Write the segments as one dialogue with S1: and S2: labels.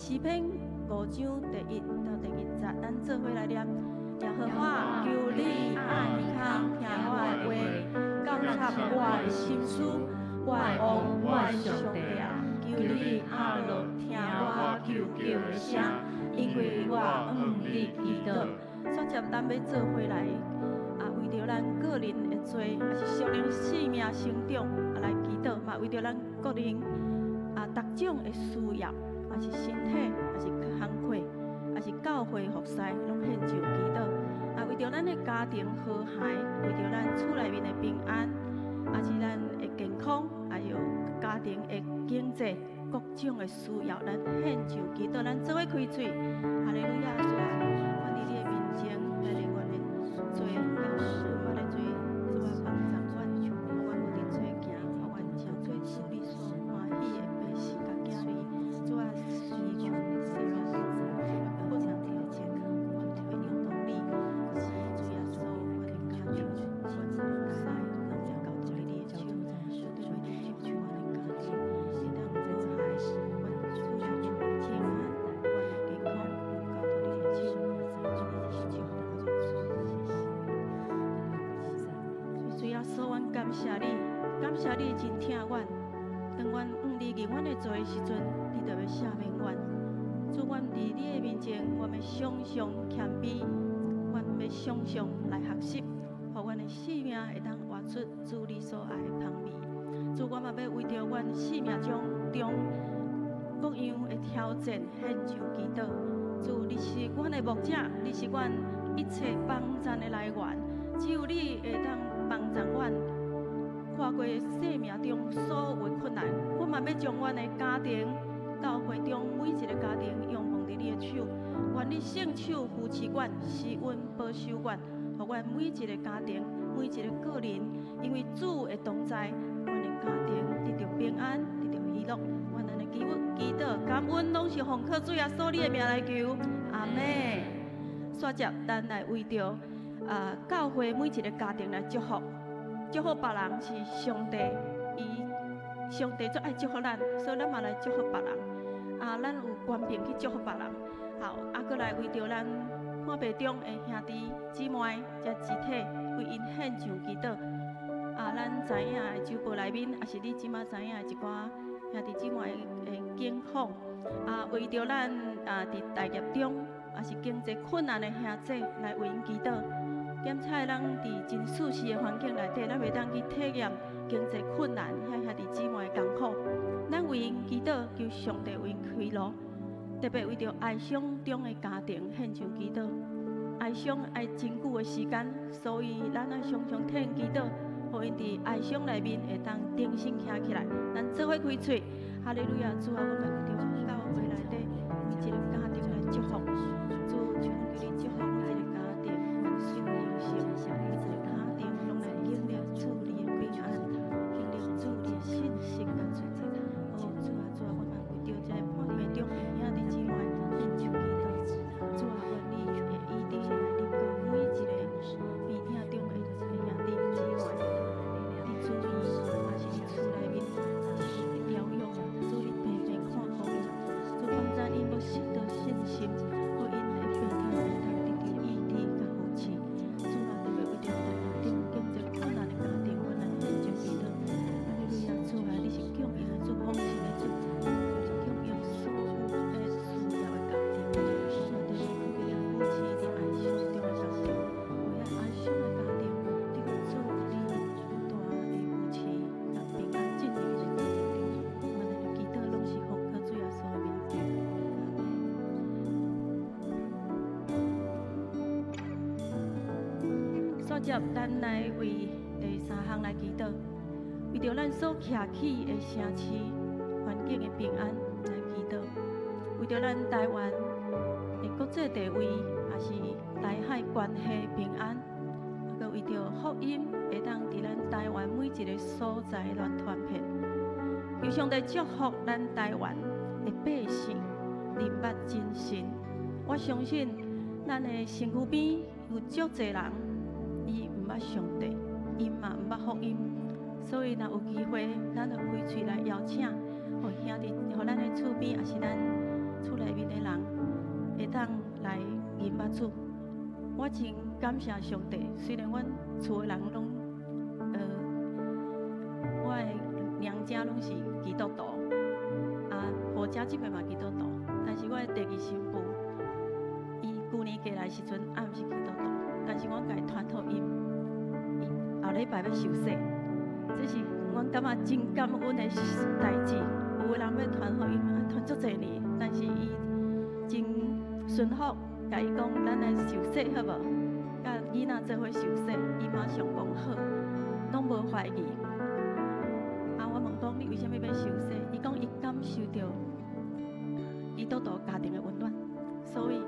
S1: 詩篇五章第一到第二節，咱做伙來念。耶和華，求你掩耳孔聽我的話，鑒察我的心思，我的王，我的上帝啊，求你掩落聽我求叫的聲，因為我向你祈禱。煞接咱欲做伙來啊，為著咱個人的罪，抑是屬靈生命成長啊來祈禱，嘛為著咱個人啊逐種的需要，抑是身體，抑是工課，抑是教會服侍，攏獻上祈禱。啊，為著咱的家庭和諧，為著咱厝內面的平安，抑是咱的健康，還有家庭的經濟，各種的需要，咱獻上祈禱，咱做伙開喙，哈利路亞，主啊，阮佇你的面前來認阮的罪，阮的罪，主啊，幫助阮，予阮無佇罪行，予阮成做主你所歡喜的百姓佮子兒。主啊，是阮生命中困難的阮會用動你，是主耶穌，阮的家庭，阮服侍，攏交託佇你的手，主對阮的家庭，會當和諧，阮厝內面的平安，阮的健康，攏交託你的手，主你祝福阮。主耶穌，阮感謝你，感謝你真疼阮。當阮向你認阮的罪的時陣，你就欲赦免阮。主，阮佇你的面前，阮欲常常謙卑，阮欲常常來學習，予阮的生命會當活出主你所愛的芳味。主，阮嘛欲為著阮生命中中各樣的挑戰獻上祈禱。主，你是阮的牧者，你是阮一切幫贊的來源，只有你會當幫助阮跨過生命中所有的困難。阮嘛欲將阮的家庭、教會中每一个家庭仰望佇你的手，願你聖手扶持阮、施恩保守阮，予阮每一个家庭、每一个個人，因為主的同在，阮的家庭得著平安，得著喜樂。阮按呢祈禱、祈禱、感恩，攏是奉靠主耶穌你的名來求，阿們。煞接咱來為著啊教會每一个家庭來祝福，祝福別人是上帝，伊上帝足愛祝福咱，所以咱嘛來祝福別人。啊，咱有權柄去祝福別人。好，啊，閣來為著咱破病中的兄弟姊妹這肢體，為𪜶獻上祈禱。啊，咱知影的周報內面，抑是你這馬知影的一寡兄弟姊妹的境況。啊，為著咱啊，佇大業中，抑是經濟困難的兄弟來為𪜶祈禱。檢查咱佇真舒適的環境內底，咱袂當去體驗經濟困難遐兄弟姊妹的艱苦。咱為𪜶祈禱，求上帝為𪜶開路，特別為著哀傷中的家庭獻上祈禱。哀傷愛真久的時間，所以咱愛常常替𪜶祈禱，予𪜶佇哀傷內面會當重新徛起來。咱做伙開喙，哈利路亞！主啊，阮欲為著教會內底每一个家庭來祝福。主，求你祝福每一个家庭，萬事興盛，每一个家庭攏來經歷主你的平安，經歷主你的信實佮祝福。哦，主啊，主啊，阮嘛為著這个破病中的兄弟姊妹獻上祈禱。主啊，願你的醫治來臨到每一个病痛中的兄弟姊妹，佇住院，抑是佇厝內面，抑是佇療養，主你平平看顧𪜶，主幫助𪜶無失去信心，予𪜶的病痛會當得著醫治佮扶持。主啊，特別為著大業中經濟困難的家庭，阮來獻上祈禱。哈利路亞，主啊，你是供應的主，豐盛的主，你供應所有的需要的家庭。主啊，特別求你扶持佇哀傷中的家庭，為遐哀傷的家庭，得著主你大的扶持，佮平安進入𪜶的家庭中。阮的祈禱攏是奉靠主耶穌的名求，阿們。煞接咱來為第三項來祈禱，為著咱所徛起的城市環境的平安來祈禱，為著咱台灣的國際地位，抑是台海關係平安，啊，閣為著福音會當佇咱台灣每一个所在來傳遍，求上帝祝福咱台灣的百姓，認捌真神。我相信咱的身軀邊有足濟人，伊毋捌上帝，伊嘛毋捌福音，所以若有機會，咱就開喙來邀請，予兄弟，予咱的厝邊，抑是咱厝內面的人會當來認捌主。我真感謝上帝，雖然阮厝的人攏，我的娘家攏是基督徒，啊，婆家這邊嘛基督徒，但是我的第二新婦，伊舊年過來時陣，也毋是基督徒，但是我共伊傳福音，伊後禮拜欲受洗，這是阮感覺真感恩的代誌。有的人欲傳福音，啊，傳足濟年，但是伊真順服，共伊講，咱來受洗好無？佮囡仔做伙受洗，伊馬上講好，攏無懷疑。啊，我問講你為啥物欲受洗？伊講伊感受著基督徒家庭的溫暖，所以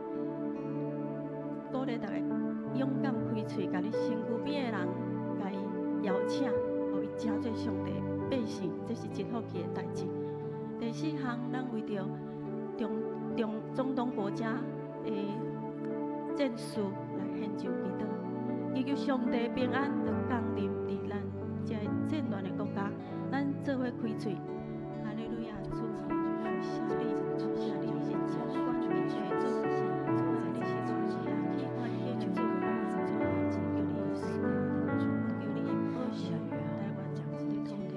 S1: 鼓勵逐家勇敢開喙，共你身軀邊的人，共伊邀請，予伊成做上帝百姓，這是真福氣的代誌。第四項，咱為著中東國家的戰事來獻上祈禱，祈求上帝平安就降臨佇咱這個戰亂的國家，咱做伙開喙。哈利路亞，主，謝你，謝你是掌管一切的主，主啊，你是阮徛起環境的主，主啊，求你賜求你保守台灣的土地，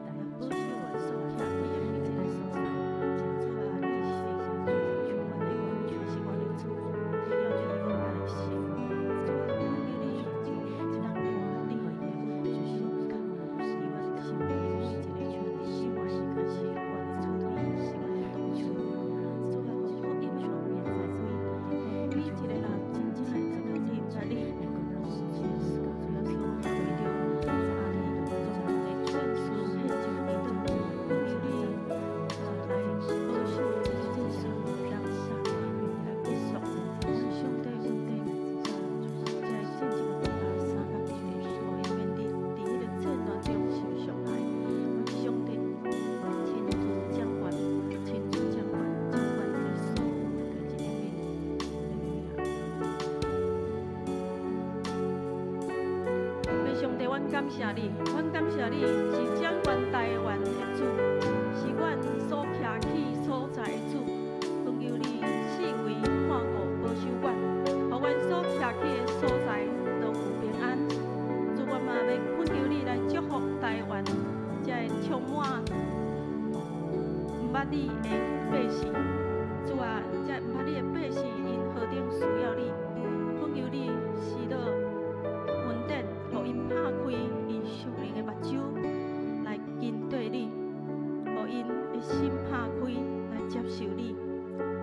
S1: 來保守阮所徛起的每一個所在。主啊，你是阮的王，是阮的主，為了你來心，主啊，求你當你的心靠，佇阮身邊每一個你阮是阮的主，你是阮的當主。主啊，予福音的門開，予每一個人真正會當認識你。主耶穌，主耶穌，為著啊，你中東的戰事獻上祈禱，求你來保守這個戰事當來結束，上帝恩典，這個戰爭的國家三角地區，予伊免佇彼個戰亂中受傷害。上帝親自掌權，親自掌權，掌權佇所有代誌裡面。哈利路亞。上帝，阮感謝你，阮感謝你是掌管台灣的主，是阮所徛起所在的主。懇求你四圍看顧保守阮，予阮所徛起的所在都有平安。主，阮嘛欲懇求你來祝福台灣，這个充滿毋捌你的百姓。主啊，這毋捌你的百姓，𪜶何等需要你。懇求你施予恩典，予𪜶拍開𪜶屬靈的目睭，來跟綴你，予𪜶的心拍開來接受你。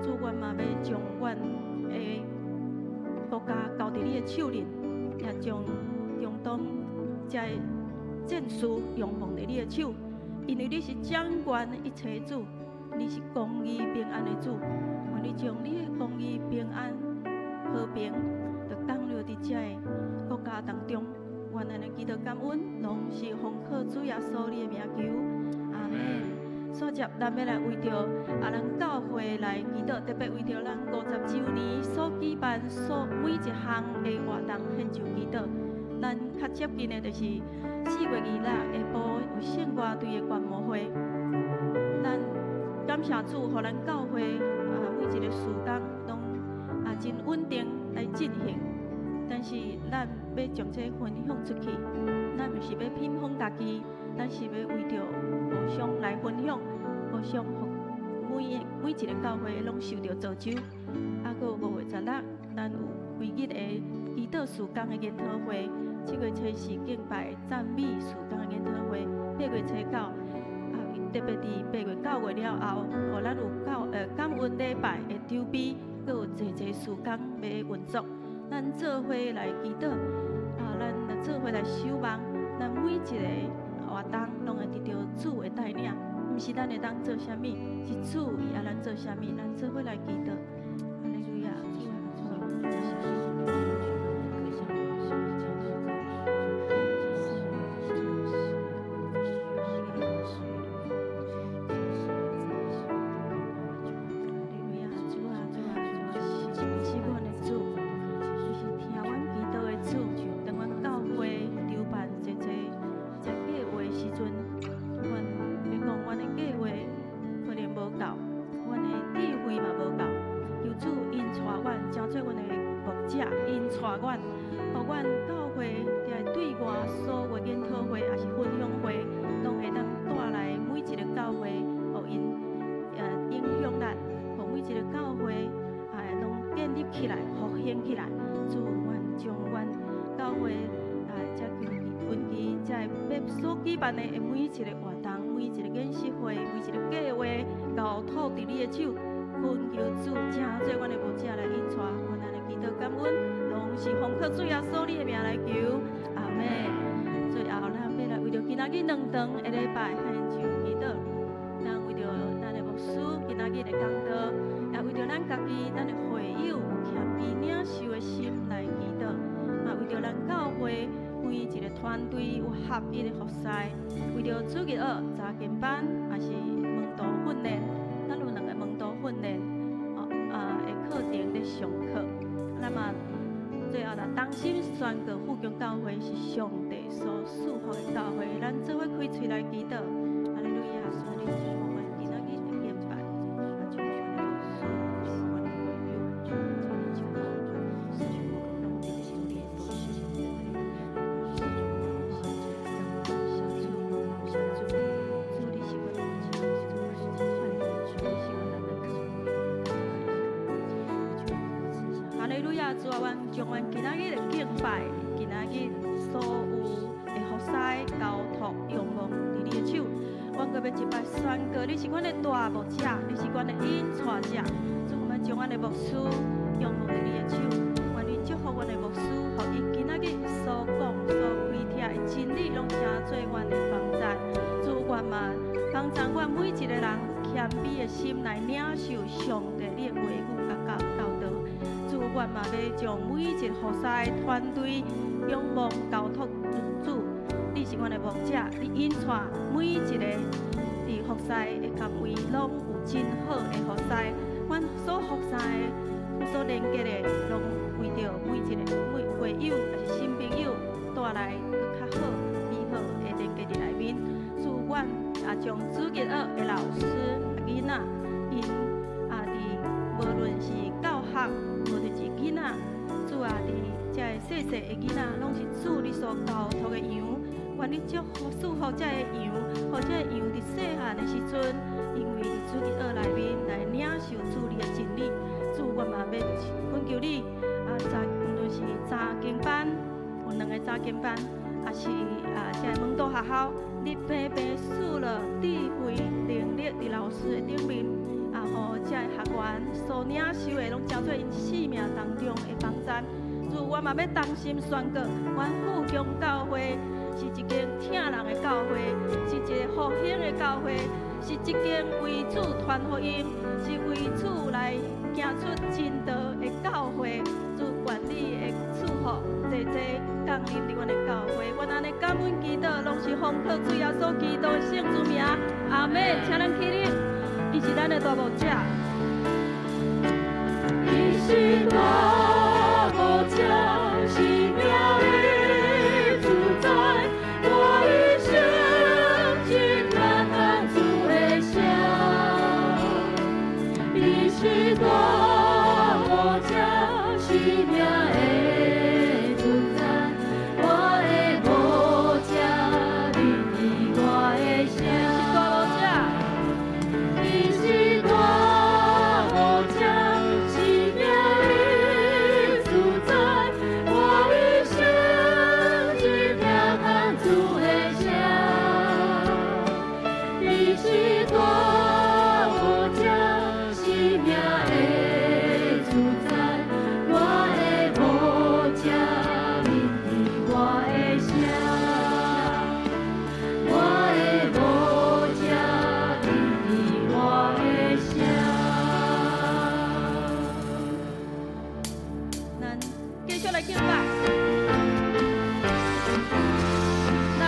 S1: 主，阮嘛欲將阮的國家交佇你的手裡，也將中東這个戰事仰望佇你的手，因為你是掌管一切的主，你是公義平安的主。願你將你的公義平安和平，就降落佇這个國家當中。願咱的祈禱感恩，攏是奉靠主耶穌你的名求，阿門。煞接咱欲來為著啊，咱教會來祈禱，特別為著咱50週年所舉辦所每一項的活動獻上祈禱。咱較接近的就是4月26下晡有聖歌隊的觀摩會。咱感謝主，予咱教會啊每一個事工攏啊真穩定來進行。但是咱欲將這分享出去，咱毋是欲品風家己，咱是欲為著互相來分享，互相予每一個教會攏受著造就。啊，閣有5月16，咱有規日的祈禱事工的研討會，7月初四敬拜讚美事工的研討會，8月初九，啊，特別佇8月9月了後，予咱有感恩禮拜的籌備，閣有濟濟事工欲運作。咱做伙來祈禱，啊，咱來做伙來守望，咱每一個活動攏會得著主的帶領，毋是咱會當做啥物，是主伊愛咱做啥物，咱做伙來祈禱。哈利路亞，主啊，主啊，謝謝你。哈利路亞，主啊，主啊，主啊，是阮的主，你是聽阮祈禱的主。當阮教會籌辦這這這計劃的時陣，阮欲講阮的計劃可能無夠，阮的智慧嘛無阮，予阮教會佇對外所有研討會，抑是分享會，攏會當帶來每一个教會，予𪜶影響咱，予每一个教會啊攏建立起來、復興起來。主，阮將阮教會啊，遮近期遮欲所舉辦的每一个活動、每一个研習會、每一个計劃，交託佇你的手，懇求主，成做阮的牧者來引帶，阮按呢祈禱感恩，攏是奉靠主耶穌你的名來求，阿門。最後，咱欲來為著今仔日兩堂的禮拜獻上祈禱，咱為著咱的牧師今仔日的講道，也為著咱家己、咱的會友有謙卑領受的心來祈禱，嘛為著咱教會每一个團隊有合一的服侍，為著主日學查經班，抑是門徒訓練，咱有兩个門徒訓練哦啊的課程咧上課。咱嘛最後來同心宣告，富強教會是上帝所賜福的教會，咱做伙開喙來祈禱。哈利路亞，主你祝福阮今仔日的敬拜，啊，祝福阮的牧師，祝福阮的會友，祝福主，你是阮的牧者，主你是阮的。哈利路亞，主啊，阮將阮今仔日的敬拜，今仔日所有的服侍交託仰望佇你的手。阮閣欲一擺宣告，你是阮的大牧者，你是阮的引帶者。主，阮將阮的牧師仰望佇你的手，願你祝福阮的牧師，予伊今仔日所講、所開拓的真理，攏成做阮的幫贊。主，阮嘛幫贊阮每一个人謙卑的心來領受上帝你的話語佮教導。主，阮嘛欲將每一个服侍團隊仰望交託主，你是阮的牧者，你引帶每一个佇服侍的崗位，攏有真好的服侍。阮所服侍的、所連結的，攏為著每一個每會友，抑是新朋友帶來閣較好、美好的連結佇內面。主，阮也將主日學的老師囡仔，𪜶啊佇無論是教學，無論是囡仔，主啊，佇遮个細細的囡仔，攏是主你所交託的羊。願你祝福賜福遮個羊，予遮個羊佇細漢的時陣，因為佇主日學內面來領受主你的真理。主，我嘛欲懇求你啊，毋論是查經班，有兩个查經班，抑是啊，遮個門徒學校，你平平賜了智慧能力佇老師的頂面，啊，予遮個學員所領受的，攏成做𪜶生命當中的幫贊。主，我嘛欲同心宣告，阮富強教會是一間疼人的教會，是一个復興的教會，是一間為主傳福音，是為主來行出真道的教會。主，願你的賜福濟濟降臨佇阮的教會，阮按呢感恩祈禱，攏是奉靠主耶穌基督的聖主名，阿門。請咱起立，伊是咱的大牧者。
S2: 伊是大牧者，生命的主宰，我一生只聽看主的聲。伊是大牧者，生命的主宰，我的牧者，聆聽我的聲。
S1: 是大牧者。
S2: 伊是大牧者，生命的主宰，我一生只聽看主的聲。伊是大牧者，生命的主宰，我的牧者，聆聽我的聲。我的牧者，聆聽我的聲。
S1: 咱繼續來敬拜。咱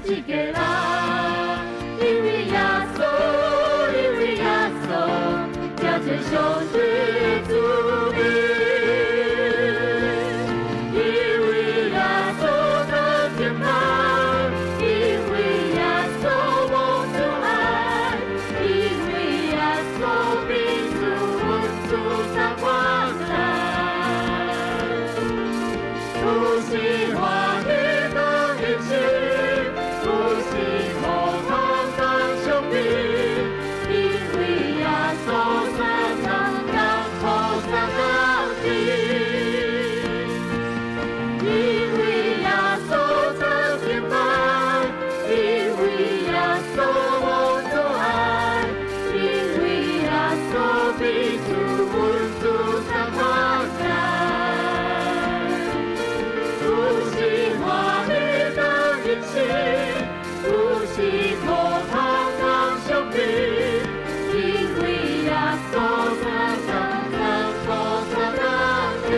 S2: 一家人，因為耶穌，因為耶穌，誠濟上帝子民。因為耶穌當敬拜，因為耶穌蒙主愛，因為耶穌彼此阮主相款待。有時歡喜當欣喜，有時苦痛當傷悲，因為耶穌相共艱苦相共甜。因為耶穌當敬拜，因為耶穌蒙主愛，因為耶穌彼此阮主相款待。有時歡喜當欣喜，有時苦痛當傷悲，因為耶穌相共艱苦相共甜。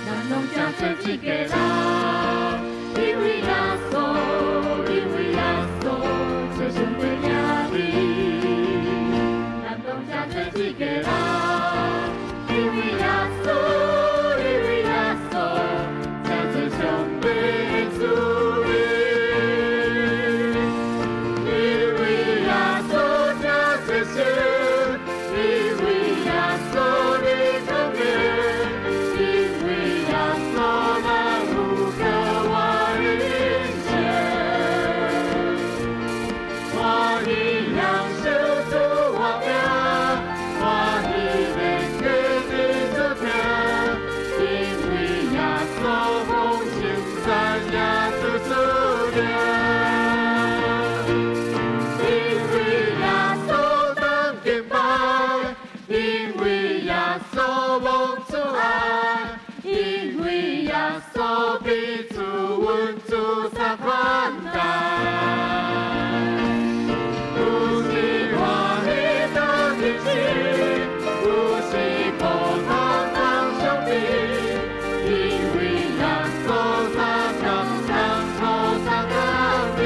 S2: 咱攏誠濟一家人，因為耶穌，因為耶穌，做上帝兒女。咱攏誠濟一家人，因為耶穌，因為耶穌，誠濟上帝的子民。因為耶穌誠濟心，因為耶穌的公義，因為耶穌咱有渴望的人生。歡喜享受主王名，歡喜連結的主聽，因為耶穌奉聖讚耶穌主名。因為耶穌當敬拜，因為耶穌蒙主愛，因為耶穌彼此阮主相款待。有時歡喜當欣喜，有時苦痛當傷悲，因為耶穌相共艱苦相共甜。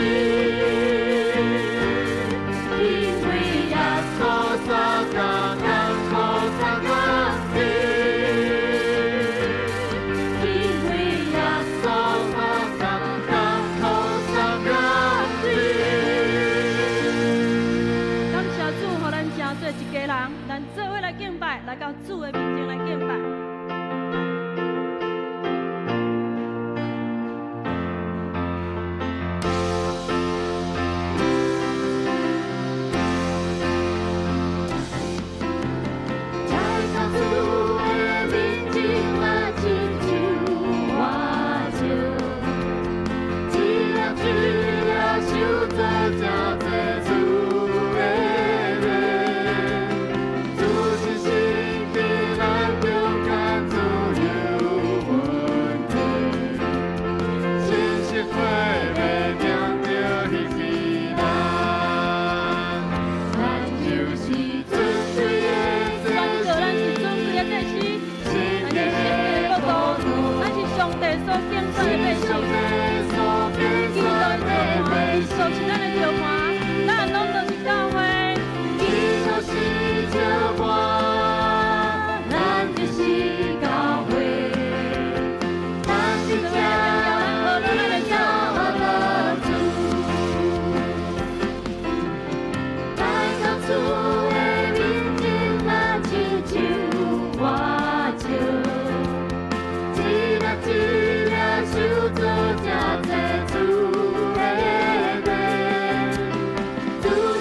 S2: 因為耶穌相共艱苦相共甜。因為耶穌相共艱苦相共甜。
S1: 感謝主，予咱成做一家人，咱做伙來敬拜，來到主的面前來敬拜。
S2: 在到主的面前，我親像活石，一粒一粒收做誠濟主的禮，主是聖伫咱中間，自由問題，信實火欲定著彼人，咱就是尊貴的
S1: 宣告咱是尊貴的祭司，咱是聖潔的國度，咱是上帝所揀選的百姓。基督的石磐，就是咱的石磐，咱攏就是教會。
S2: 基督是石磐，咱就是教會，咱是這榮耀的主。來到主的面前，咱親像活石，一粒一粒收做誠濟主的禮，主是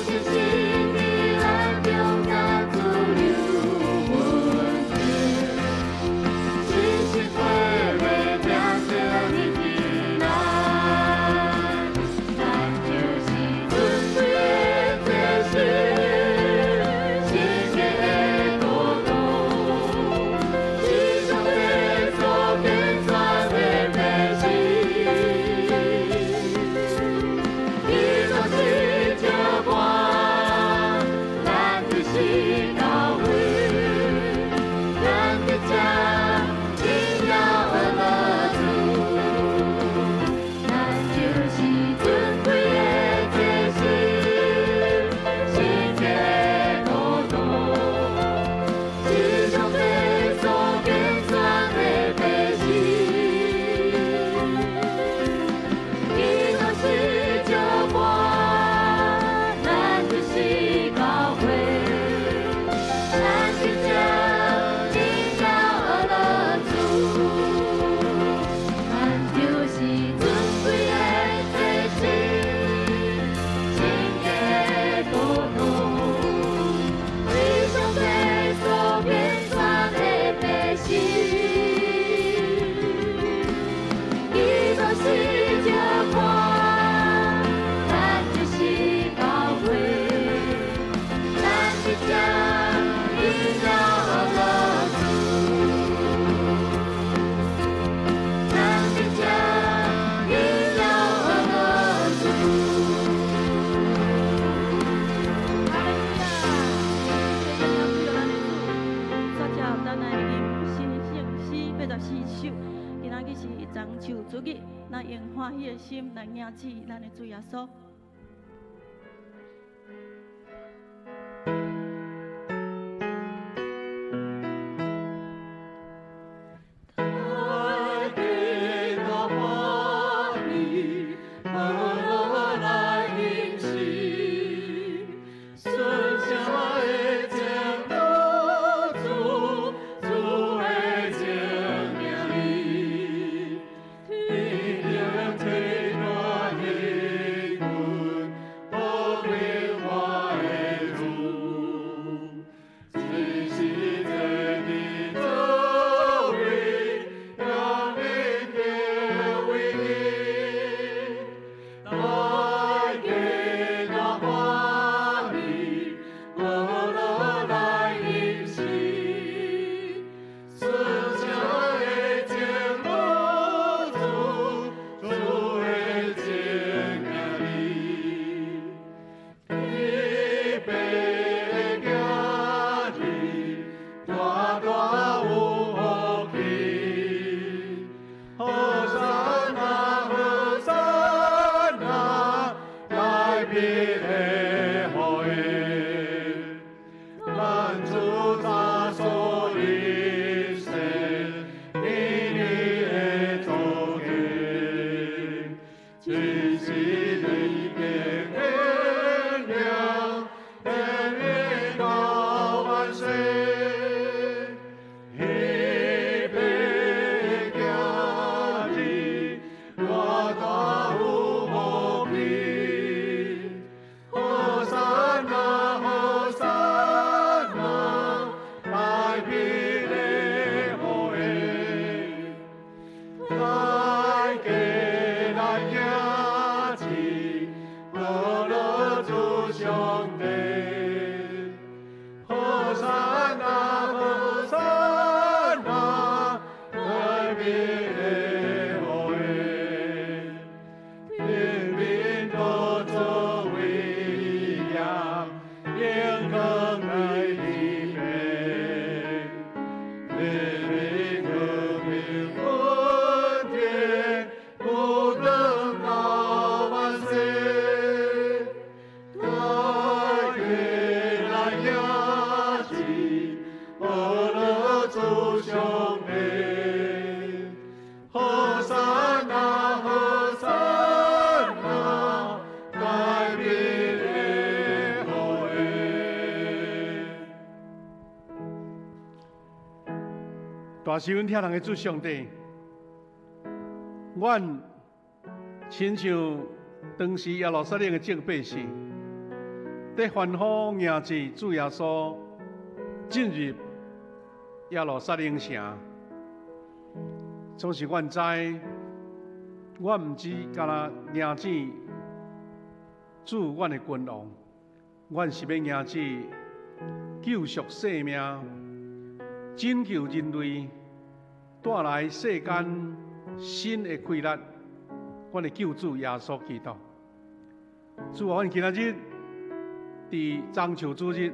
S1: 咱用歡喜的心來迎接咱的主耶穌。
S3: 大是阮疼人的主上帝，阮親像當時耶路撒冷的眾百姓，佇歡呼迎接主耶穌進入耶路撒冷城。總是阮知，阮毋止干焦迎接主阮的君王，阮是欲迎接救贖生命、拯救人類、帶來世間新的快樂，阮的救主耶穌基督。主啊，阮今仔日佇中秋主日，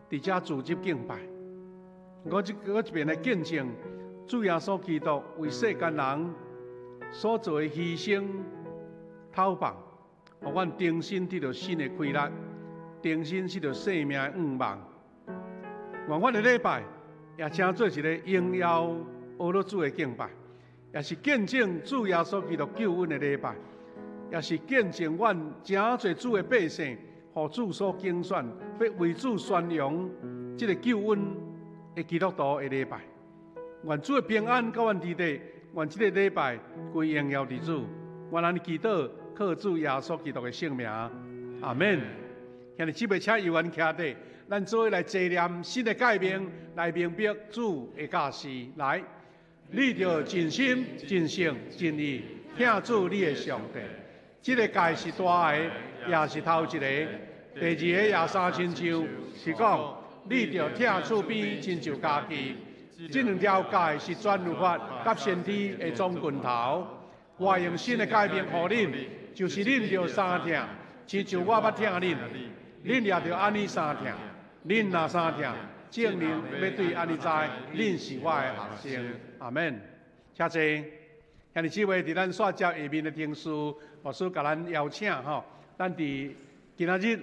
S3: 佇遮組織敬拜，我這邊來見證主耶穌基督為世間人所做的犧牲、投放，予阮重新得著新的快樂，重新得著生命的願望。願阮的禮拜也成做一個榮耀阿樂主的敬拜，也是見證主耶穌基督救恩的禮拜，也是見證阮誠濟主的百姓，予主所揀選，欲為主宣揚這個救恩的基督徒的禮拜。願主的平安佮阮佇底，願這個禮拜歸榮耀佇主。願咱祈禱靠主耶穌基督的聖名，阿們。兄弟姊妹，請猶原徛佇，咱做伙來紀念新的誡命，來明白主的教示。來，你著盡心、盡性、盡意疼主你的上帝。這個誡是大的，也是頭一個。第二個也相親像，是講你著疼厝邊親像家己。這兩條誡是全律法佮先知的總拳頭。我用新的誡命予恁，就是恁著相疼，親像我捌疼恁，恁也著按呢相疼。恁若相疼，眾人欲對按呢知，恁是我的學生。阿們。請坐。兄弟姊妹，佇咱煞接下面的程序，牧師共咱邀請吼，咱佇今仔日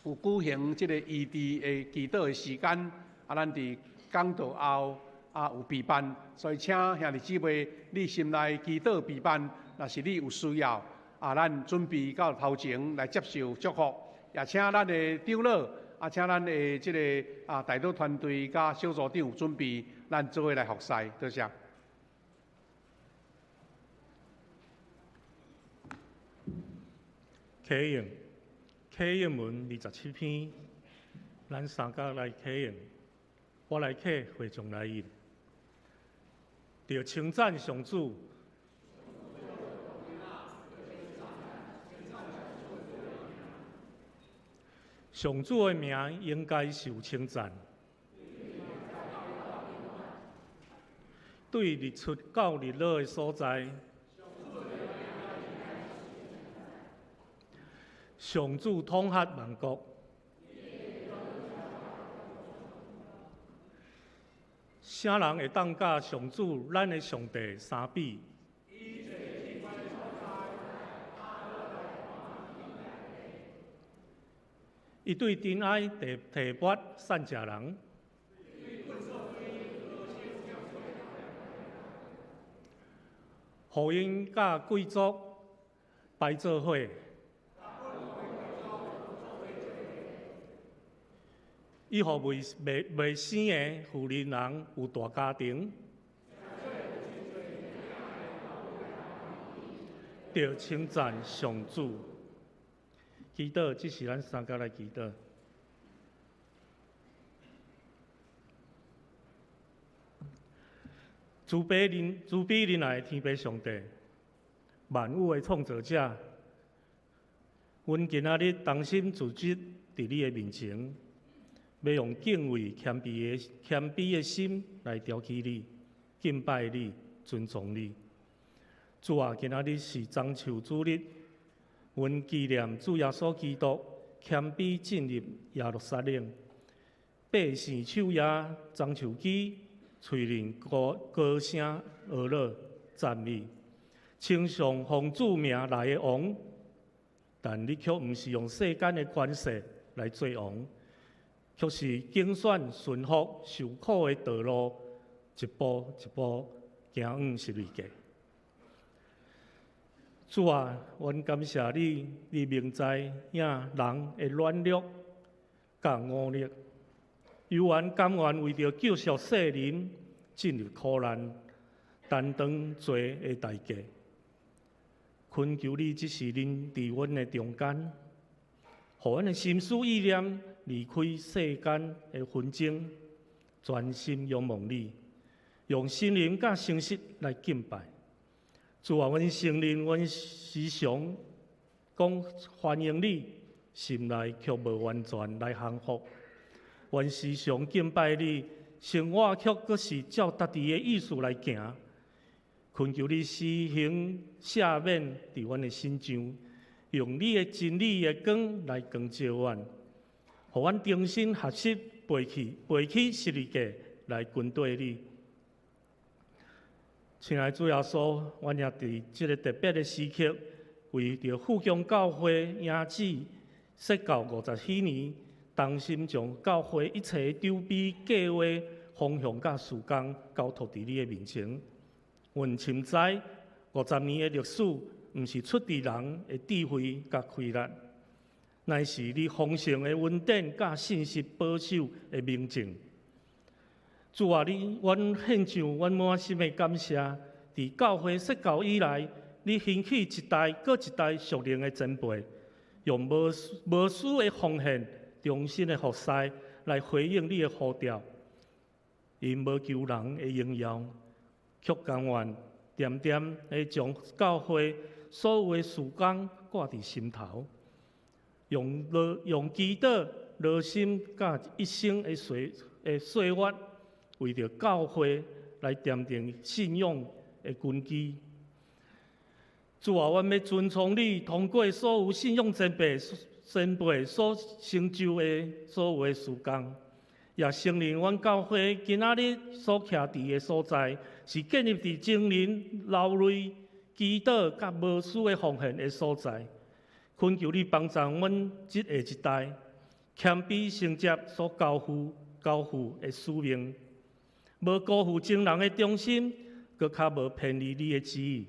S3: 有舉行這个醫治的祈禱的時間，啊，咱佇講道後啊有備辦，所以請兄弟姊妹，你心內祈禱備辦，若是你有需要，啊，咱準備到頭前來接受祝福，也請咱的長老，啊，請咱的這个啊代禱團隊佮小組長有準備，咱做伙來服侍，多謝。
S4: 啟應，啟應文27篇，咱三甲來啟應，我來啟，會眾來應。著稱讚上主，上主的名應該受稱讚。對日出到日落的所在。上主統轄萬國，啥人會當佮上主咱的上帝相比？伊對塵埃提提拔散食人，予𪜶佮貴族排做伙。伊予未未未生的婦人人有大家庭，著稱讚上主。祈禱，這是咱三家來祈禱。慈悲仁慈悲仁愛的天父上帝，萬有的創造者，阮今仔日同心聚集佇你的面前，欲用敬畏、謙卑的謙卑的心來調起你、敬拜你、尊崇你。主啊，今仔日是棕樹主日，阮紀念主耶穌基督謙卑進入耶路撒冷，百姓手攑棕樹枝，喙裡高高聲呵咾讚美，稱頌奉主名來的王。但你卻毋是用世間的權勢來做王，卻是揀選順服受苦的道路，一步一步行往十字架。主啊，阮感謝你，你明知影人的軟弱佮惡劣，猶原甘願為著救贖世人進入苦難，擔當罪的代價。懇求你，這時臨佇阮的中間，予阮的心思意念離開世間的紛爭，專心仰望你，用心靈佮誠實來敬拜。主啊，阮承認，阮時常講歡迎你，心內卻無完全來降服。阮時常敬拜你，生活卻閣是照家己的意思來行。懇求你施行赦免佇阮的身上，用你的真理的光來光照阮，予阮重新學習背起背起十字架來跟隨你。親愛的主耶穌，阮也佇這个特別的時刻，為著富強教會迎子設教50禧年，同心將教會一切的籌備計劃、方向佮事工交託佇你的面前。阮深知50年的歷史，毋是出佇人的智慧佮氣力，乃是你豐盛的恩典佮信實保守的明證。主啊，你阮獻上阮滿心的感謝。佇教會設教以來，你興起一代閣一代屬靈的前輩，用無無私的奉獻、忠心的服侍來回應你的呼召。𪜶無求人的榮耀，卻甘願恬恬的將教會所有的事工掛佇心頭，用用祈禱、熱心佮一生的歲的歲月，為著教會來奠定信仰的根基。主啊，阮欲尊崇你，通過所有信仰前輩前輩所成就的所有的事工，也承認阮教會今仔日所徛佇的所在，是建立佇證人流淚、祈禱佮無私的奉獻的所在。懇求你幫助阮這下一代，謙卑承接所交付的使命，無辜負眾人的忠心，閣較無偏離你的旨意。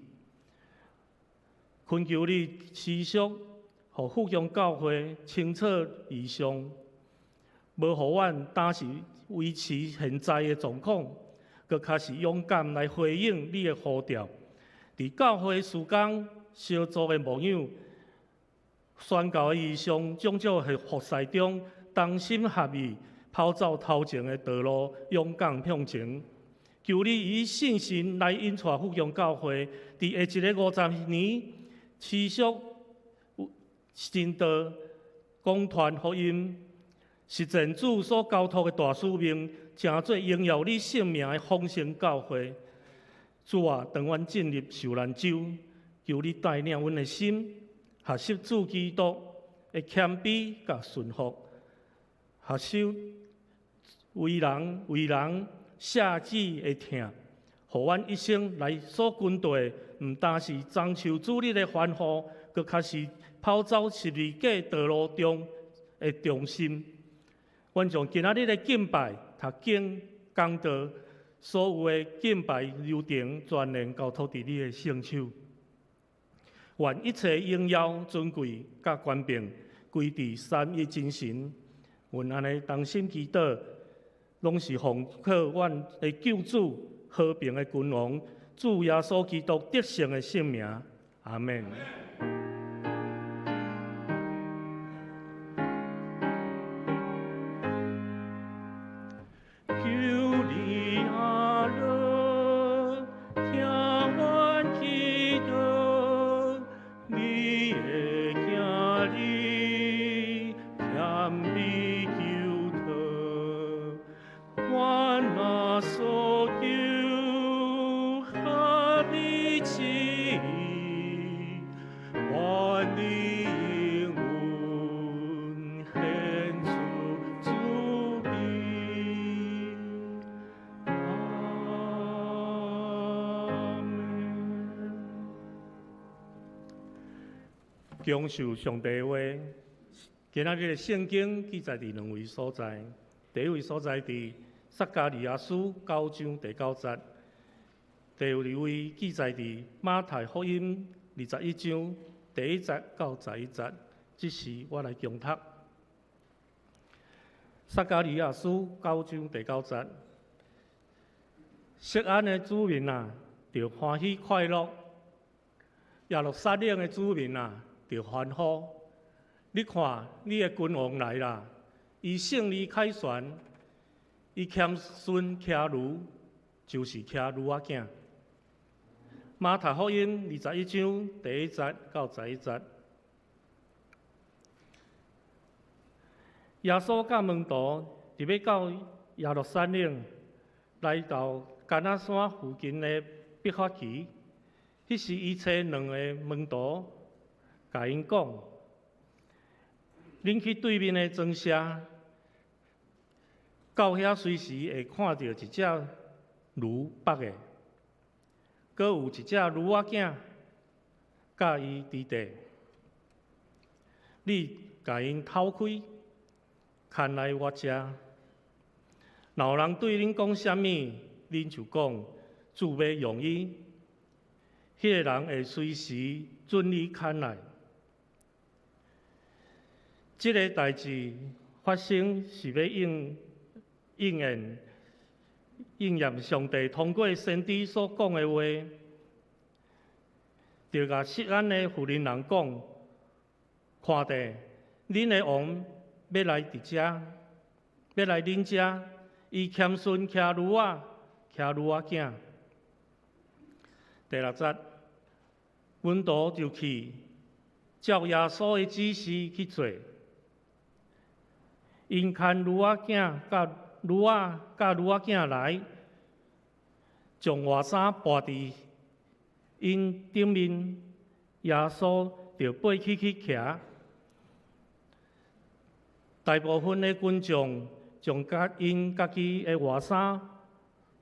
S4: 懇求你持續予富強教會清楚異象，無予阮單是維持現在的狀況，閣較是勇敢來回應你的呼召。佇教會事工小組的牧養、宣教的異象、種種的服事中，同心合意，跑走頭前的道路，勇敢向前。求你以信心來引帶富強教會，佇下一个50年，持續傳道、廣傳福音，實踐主所交託的大使命，成做榮耀你聖名的豐盛教會。主啊，當阮進入受難週，求你帶領阮的心，學習主基督的謙卑佮順服，學習為人捨己的疼，予阮一生來所跟隨的，毋單是棕樹主日的吩咐，閣較是跑走十字架道路中的忠心。阮將今仔日的敬拜、讀經、講道，所有的敬拜流程，全然交託佇你的聖手。願一切榮耀、尊貴、佮權柄，歸佇三一真神。阮按呢同心祈禱，攏是奉靠阮的救主、和平的君王，主耶穌基督得勝的聖名。阿們。求你阿樂，聽阮祈禱，你的囝兒謙卑求託，阮若所求合你旨意，願你應允顯出慈悲。阿們。享受上帝的話，今仔日的聖經記載佇兩位所在。第一位所在佇撒迦利亞書九章第九節，第二位記載佇馬太福音21章第一節到11節。這時我來恭讀撒迦利亞書九章第九節：錫安的子民啊，著歡喜快樂；耶路撒冷的子民啊，著歡呼。你看，你的君王來啦！伊勝利凱旋，伊謙遜騎驢，就是騎驢仔囝。馬太福音21章第一節到11節。耶穌佮門徒佇欲到耶路撒冷，來到橄欖山附近的伯法其，彼時伊揣兩个門徒，共𪜶講：恁去對面的莊舍，到遐隨時會看著一隻驢縛的，閣有一隻驢仔囝佮伊佇底。你共𪜶敨開，牽來我遮。若有人對恁講啥物，恁就講主欲用伊，彼个人會隨時準你牽來。這个代誌發生是欲應驗上帝通過先知所講的話，著共錫安的婦人講：看著，恁的王欲來佇遮，欲來恁遮，伊謙遜騎驢仔，騎驢仔囝。第六節，門徒就去照耶穌的指示去做。𪜶牽驢仔囝佮驢仔佮驢仔囝來，將外衫跋佇𪜶頂面，耶穌就爬起去騎。大部分的群眾將佮𪜶家己的外衫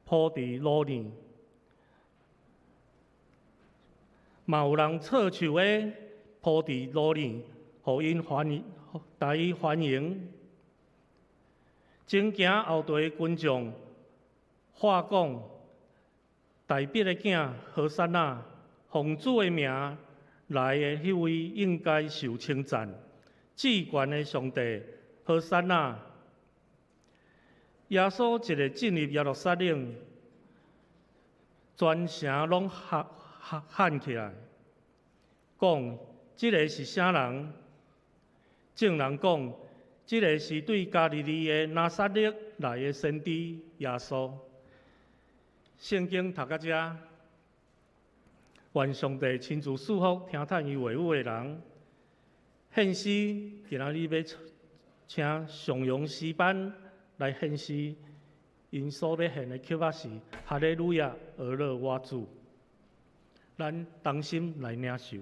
S4: 鋪佇路爾，嘛有人錯樹葉鋪佇路爾，予𪜶歡迎，帶伊歡迎。前行後綴的群眾喊講：大衛的囝和散那，奉主的名來的彼位應該受稱讚。至懸的上帝和散那。耶穌一个進入耶路撒冷，全城攏喊喊起來，講：這个是啥人？眾人講：這个是對加利利的拿撒勒來的先知耶穌。聖經讀到這，願上帝親自賜福聽探伊話語的人。獻詩，今仔日欲請上陽詩班來獻詩，𪜶所欲獻的曲仔是《哈利路亞，呵咾我主》。咱同心來領受。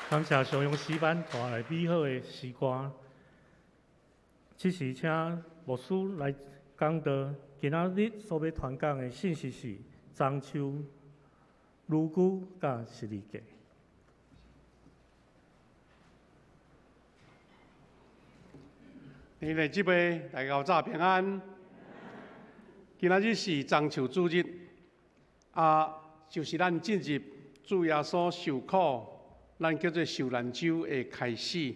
S4: 感謝上陽詩班帶來美好的詩歌。這時請牧師來講道。今仔日所欲傳講的信息是樟樹、蘆葴佮十字架。
S3: 兄弟姊妹，大家早平安。今仔日是樟樹主日，啊，就是咱進入主耶穌受苦，咱叫做受難週的開始。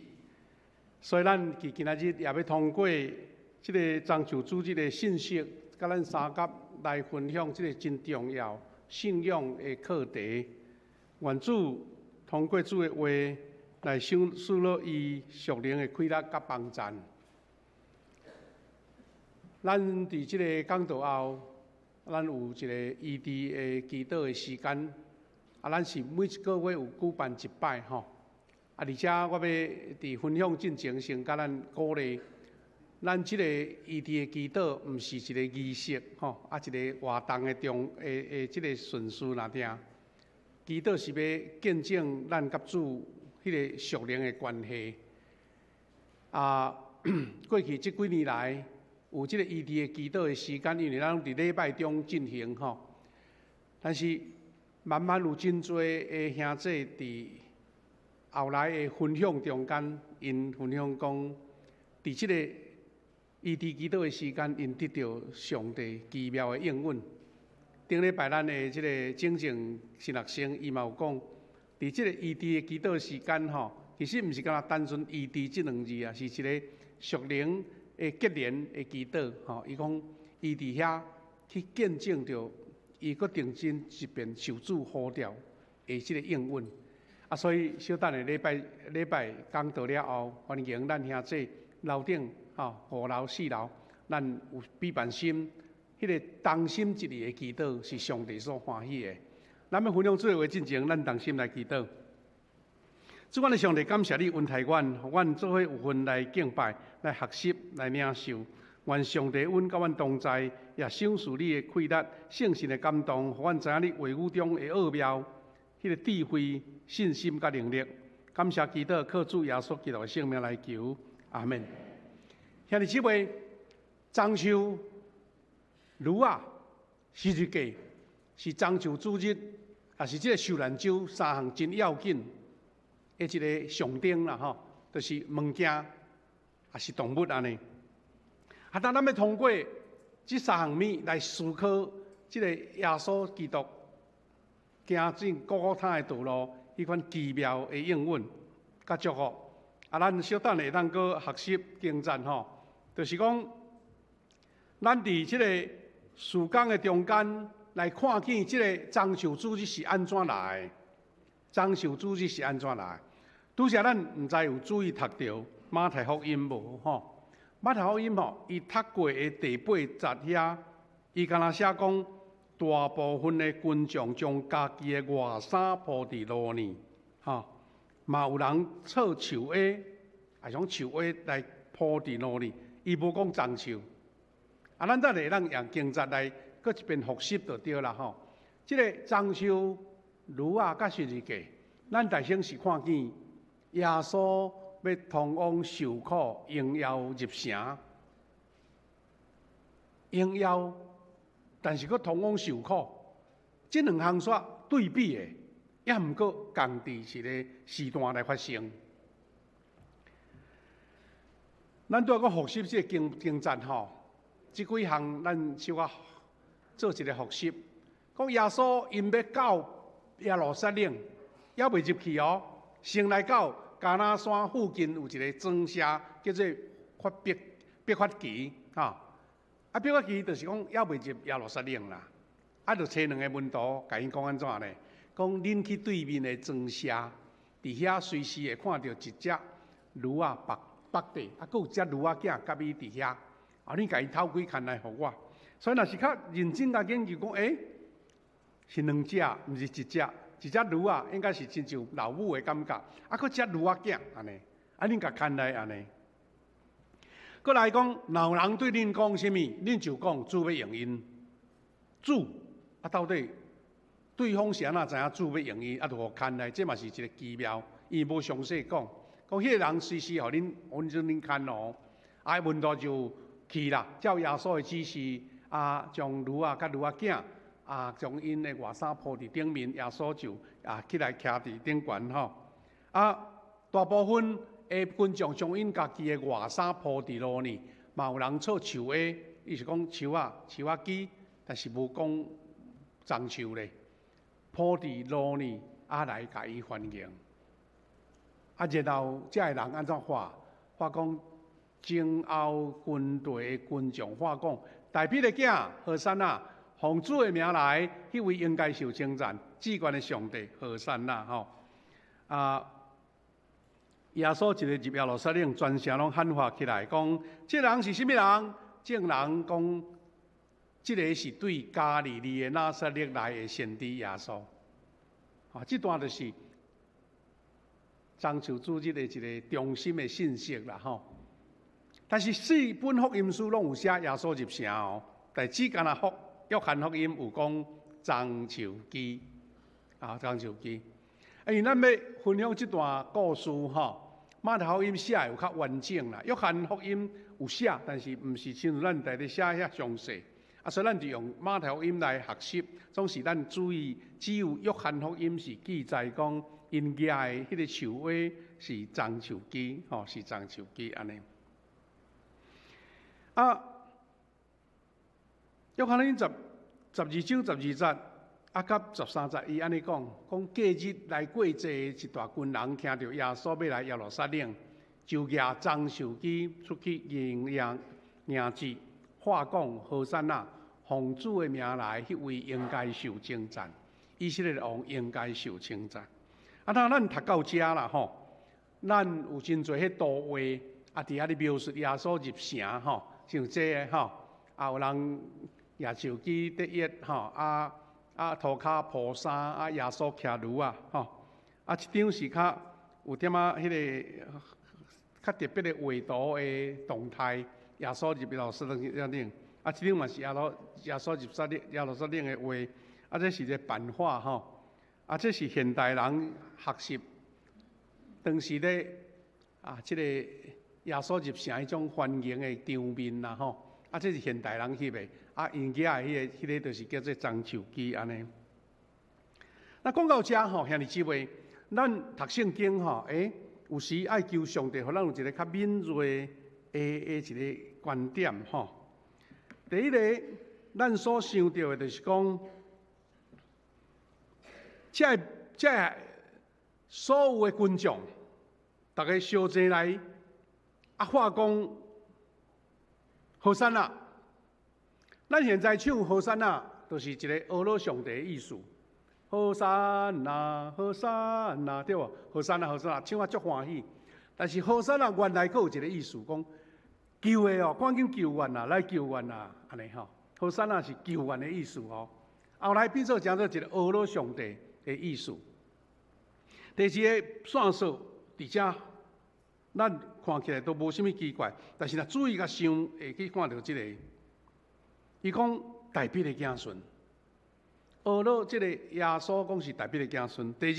S3: 所以咱佇今仔日也欲通過這个樟樹主日的信息，佮咱三甲來分享這个真重要信仰的課題。願主通過主的話來賞賜落伊屬靈的氣力佮幫贊。咱佇這个講道後，咱有一个醫治的祈禱的時間，啊，咱是每一個月有舉辦一擺吼。啊，而且我欲佇分享進前，先共咱鼓勵，咱這個醫治的祈禱，毋是一個儀式吼，啊，一個活動的中的的這個順序爾爾。祈禱是欲見證咱佮主彼個屬靈的關係。啊，過去這幾年來，有這個醫治的祈禱的時間，因為咱攏佇禮拜中進行吼。但是慢慢有真濟的兄弟佇後來的分享中間，𪜶分享講，佇這個醫治祈禱的時間，𪜶得著上帝奇妙的應允。頂禮拜咱的這個整正神學生，伊嘛有講，佇這個醫治的祈禱時間吼，其實毋是干焦單純醫治這兩字啊，是一個屬靈的結連的祈禱吼。伊講，伊佇遐去見證著，伊閣重新一遍受主呼召的這個應允。啊，所以小等下禮拜禮拜講道了後，歡迎咱兄弟樓頂吼五樓四樓，咱有比辦心，彼個同心一意的祈禱是上帝所歡喜的。咱欲分享主的話進前，咱同心來祈禱。主，阮的上帝，感謝你恩待阮，予阮做伙有份來敬拜、來學習、來領受。願上帝阮佮阮同在，也賞賜你的氣力、聖神的感動，予阮知影你話語中的奧妙，彼個智慧、信心佮能力。感謝祈禱，靠主耶穌基督的聖名來求，阿門。兄弟姊妹，棕樹、驢仔、十字架是棕樹主日，也是這個受難週三項真要緊的一個象徵啦，吼，就是物件，抑是動物按呢。啊，當咱欲通過這三項物來思考這個耶穌基督行進各各他的道路，彼款奇妙的應允佮祝福。啊，咱小等下會當閣學習經節吼，就是講，咱佇這個事工的中間來看見這個棕樹主日是按怎來的，棕樹主日是按怎來的。拄才咱毋知有注意讀著馬太福音無吼？馬太福音吼，伊讀過的第八節遐，伊敢若寫講，大部分的群眾將家己的外衫鋪佇路呢，吼，嘛有人搓樹葉，啊，將樹葉來鋪佇路呢。伊無講棕樹。啊，咱等下會當用經節來閣一遍復習就對啦吼。這個棕樹、驢仔佮十字架，咱大先是看見耶穌欲通往受苦、榮耀入城，榮耀，但是閣通往受苦，這兩項煞對比的，也毋過仝佇一個時段來發生。咱拄仔閣復習這個經經節吼，這幾項咱小可做一個復習。講耶穌𪜶欲到耶路撒冷，猶未入去哦，先來到迦拿山附近有一個莊舍，叫做法伯伯法其，吼。啊，伯法其就是講猶未入耶路撒冷啦。啊，就揣兩个門徒，共𪜶講按怎呢？講恁去對面的莊舍，佇遐隨時會看著一隻驢仔縛縛著，啊，閣有隻驢仔囝佮伊佇遐。啊，恁共伊透開牽來予我。所以若是較認真共研究講，欸，是兩隻，毋是一隻。一隻驢仔應該是親像老母的感覺，啊，閣隻驢仔囝按呢，啊，恁共牽來按呢。閣來講，若有人對恁講啥物，恁就講主欲用𪜶。主啊，到底對方是按怎知影主欲用伊？啊，就予牽來，這嘛是一個奇妙。伊無詳細講，講彼個人隨時予恁，阮陣恁牽哦。啊，門徒就去啦，照耶穌的指示，啊，將驢仔佮驢仔囝。啊，將𪜶的外衫鋪佇頂面，耶穌就啊起來徛佇頂懸吼。啊，大部分的群眾將𪜶家己的外衫鋪佇路呢，嘛有人搓樹葉，伊是講樹仔、樹仔枝，但是無講棕樹咧，鋪佇路呢，啊來共伊歡迎。啊，然後遮的人按怎喊？喊講前後軍隊的群眾喊講，大衛的囝和散那。奉主的名來，彼位應該受稱讚，至懸的上帝和散那吼。啊，耶穌一个入耶路撒冷，全城攏喊話起來，講：這人是啥物人？眾人講這个是對加利利的拿撒勒來的先知耶穌。啊，這段就是棕樹主日的一個中心的信息啦，吼。但是四本福音書攏有寫耶穌入城哦，但只干焦約翰福音有講棕樹枝，啊，棕樹枝。因為咱欲分享這段故事吼，馬太福音寫的有較完整啦，約翰福音有寫，但是毋是親像咱佇咧寫遐詳細。啊，所以咱就用馬太福音來學習。總是咱注意，只有約翰福音是記載講，𪜶舉的彼個樹葳是棕樹枝，吼，是棕樹枝按呢。啊，約翰福音12章12節，啊，佮13節，伊按呢講，講隔日來過節的一大群人，聽著耶穌欲來耶路撒冷，就舉棕樹枝出去迎迎迎接，喊講和散那，奉主的名來，彼位應該受稱讚。以色列王應該受稱讚。啊，那咱讀到遮啦吼，咱有真濟彼圖畫，啊，佇遐咧描述耶穌入城吼，像這個吼，啊，有人舉樹枝得意吼，啊啊，塗跤鋪衫，啊，耶穌騎驢仔，吼，啊，這張是較有點仔彼个較特別的畫圖的動態，耶穌入耶路撒冷，啊，這張嘛是耶穌入耶路撒冷的畫，啊，這是一個版畫吼，啊，這是現代人學習當時咧啊，這个耶穌入城彼種歡迎的場面啦吼，啊，這是現代人翕的，啊，𪜶舉的彼个就是叫做棕樹枝按呢。那講到遮吼，兄弟姊妹，咱讀聖經吼，有時愛求上帝，予咱有一个較敏銳的一个觀點吼。第一个，咱所想著的就是講，這所有的群眾，逐家相齊來，啊，喊講和散那。咱現在唱和散那，就是一个阿羅上帝的意思。和散那，和散那，對無？和散那，和散那，唱啊足歡喜。但是和散那原來閣有一个意思，講求的哦，趕緊求援啊，來求援啊，按呢吼。和散那是求援的意思哦。後來變做成做一个阿羅上帝的意思。第二个線索佇遮，咱看起來都無啥物奇怪，但是若注意共想，會去看著這个。伊講大衛的子孫，阿羅這个耶穌講是大衛的子孫。第二，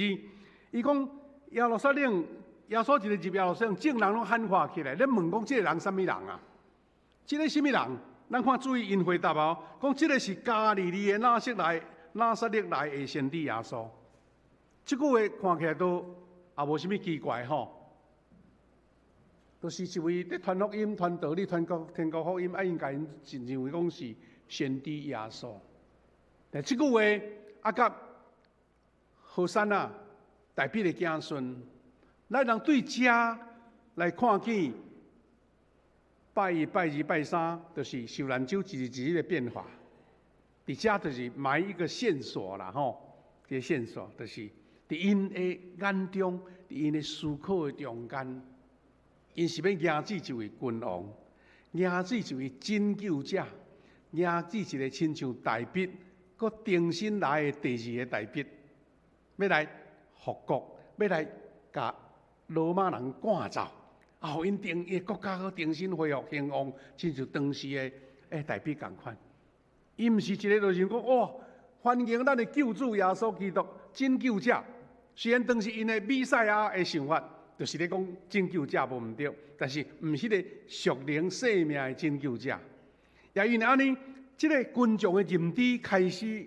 S3: 伊講耶路撒冷，耶穌一个入耶路撒冷，眾人攏喊話起來，咧問講這个人啥物人啊？這个啥物人？咱看注意𪜶回答哦，講這个是加利利的拿撒勒來的先知耶穌。這句話看起來都也無啥物奇怪吼，就是一位佇傳福音、傳道理、傳國天國福音，啊，𪜶共𪜶認為講是先知耶穌。但這句話啊，佮和散那大衛的子孫，咱人對遮來看見拜一、拜二、拜三，就是受難週一日一日的變化。佇遮就是埋一個線索啦，吼，這個線索就是佇𪜶的眼中，佇𪜶的思考的中間，𪜶是欲迎接一位君王，迎接一位拯救者，迎接一个親像大衛，閣重新來的第二个大衛，欲來復國，欲來共羅馬人趕走，啊，予𪜶定伊國家閣重新恢復興旺，親像當時的大衛仝款。伊毋是一个就是講哇，歡迎咱的救主耶穌基督拯救者。雖然當時𪜶的彌賽亞的想法，就是咧講拯救者無毋對，但是毋是彼个屬靈生命的拯救者。也因為按呢，這个群眾的認知開始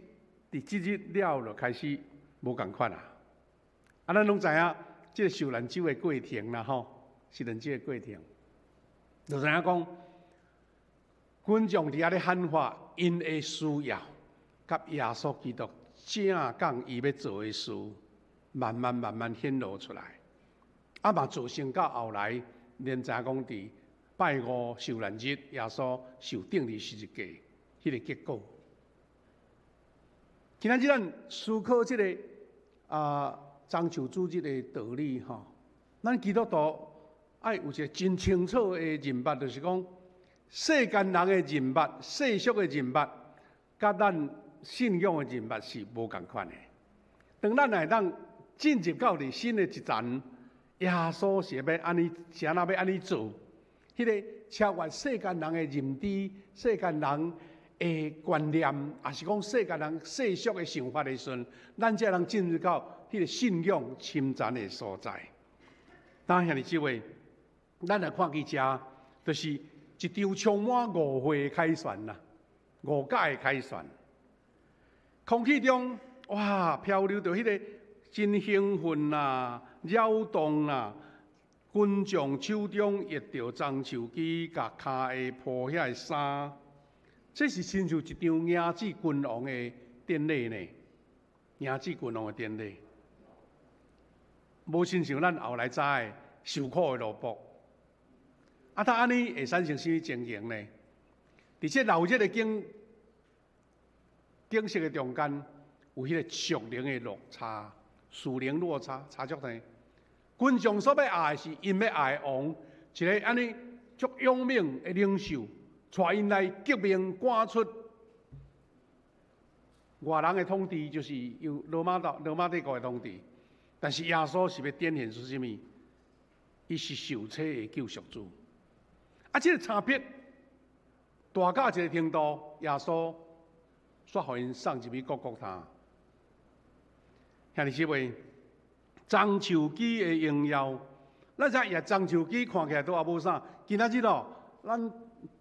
S3: 佇這日了就開始無仝款啊。啊，咱攏知影這个受難週的過程啦，吼，受難週的過程，就知影講群眾佇遐咧喊話，𪜶的需要，佮耶穌基督正講伊欲做的事，慢慢慢慢顯露出來。啊嘛造成到後來，連知影講佇拜五受難日，耶穌受釘佇十字架，彼个結果。今仔日咱思考這个啊，棕樹主日的道理吼，咱基督徒愛有一个真清楚的認捌，就是講世間人的認捌、世俗的認捌，佮咱信仰的認捌是無仝款的。當咱會當進入到佇新的一層，耶穌是欲按呢，是按怎欲按呢做？彼個超越世間人的認知、世間人的觀念，抑是講世間人世俗的想法的時陣，咱才能進入到彼個信仰深層的所在。當兄弟姊妹，咱來看見遮，就是一場充滿誤會的凱旋啦，誤解的凱旋。空氣中哇，飄流著彼個真興奮啊，擾動啊，群眾手中挹著樟樹枝，共跤下鋪遐的衫，這是親像一場迎接君王的典禮呢，迎接君王的典禮，無親像咱後來知的受苦的奴僕。啊，他按呢會產生啥物情形呢？佇這鬧熱的景色的中間，有彼個屬靈的落差，屬靈落差差足濟。群眾所欲愛的是𪜶欲愛的王，一个按呢足勇猛的領袖，帶𪜶來革命，趕出外人的統治，就是由羅馬帝國的統治。但是耶穌是欲展現出啥物？伊是受洗的救贖主。啊，這個差別大到一個程度，耶穌煞予𪜶送入去各各他。兄弟姊妹，樟樹枝的榮耀，咱知影樟樹枝看起來都也無啥。今仔日哦，咱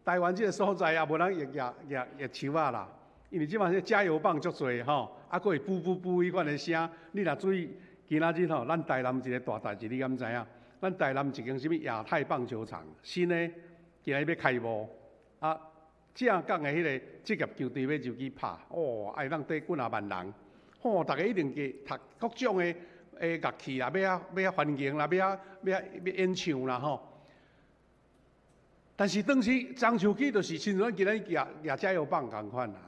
S3: 台灣這個所在也無人會舉樹仔啦，因為這擺這加油棒足濟吼，啊，閣會噗噗噗彼款的聲。你若注意，今仔日吼，咱台南一個大代誌，你敢知影？咱台南一間啥物亞太棒球場，新的，今日欲開幕，啊，正港的彼個職業球隊欲入去拍，哦，會當缀幾若萬人，吼，逐家一定去讀各種的樂器啦，欲遐欲遐歡迎啦，欲遐欲遐欲演唱啦，吼。但是當時樟樹枝就是親像咱今仔日舉舉加油棒仝款啦，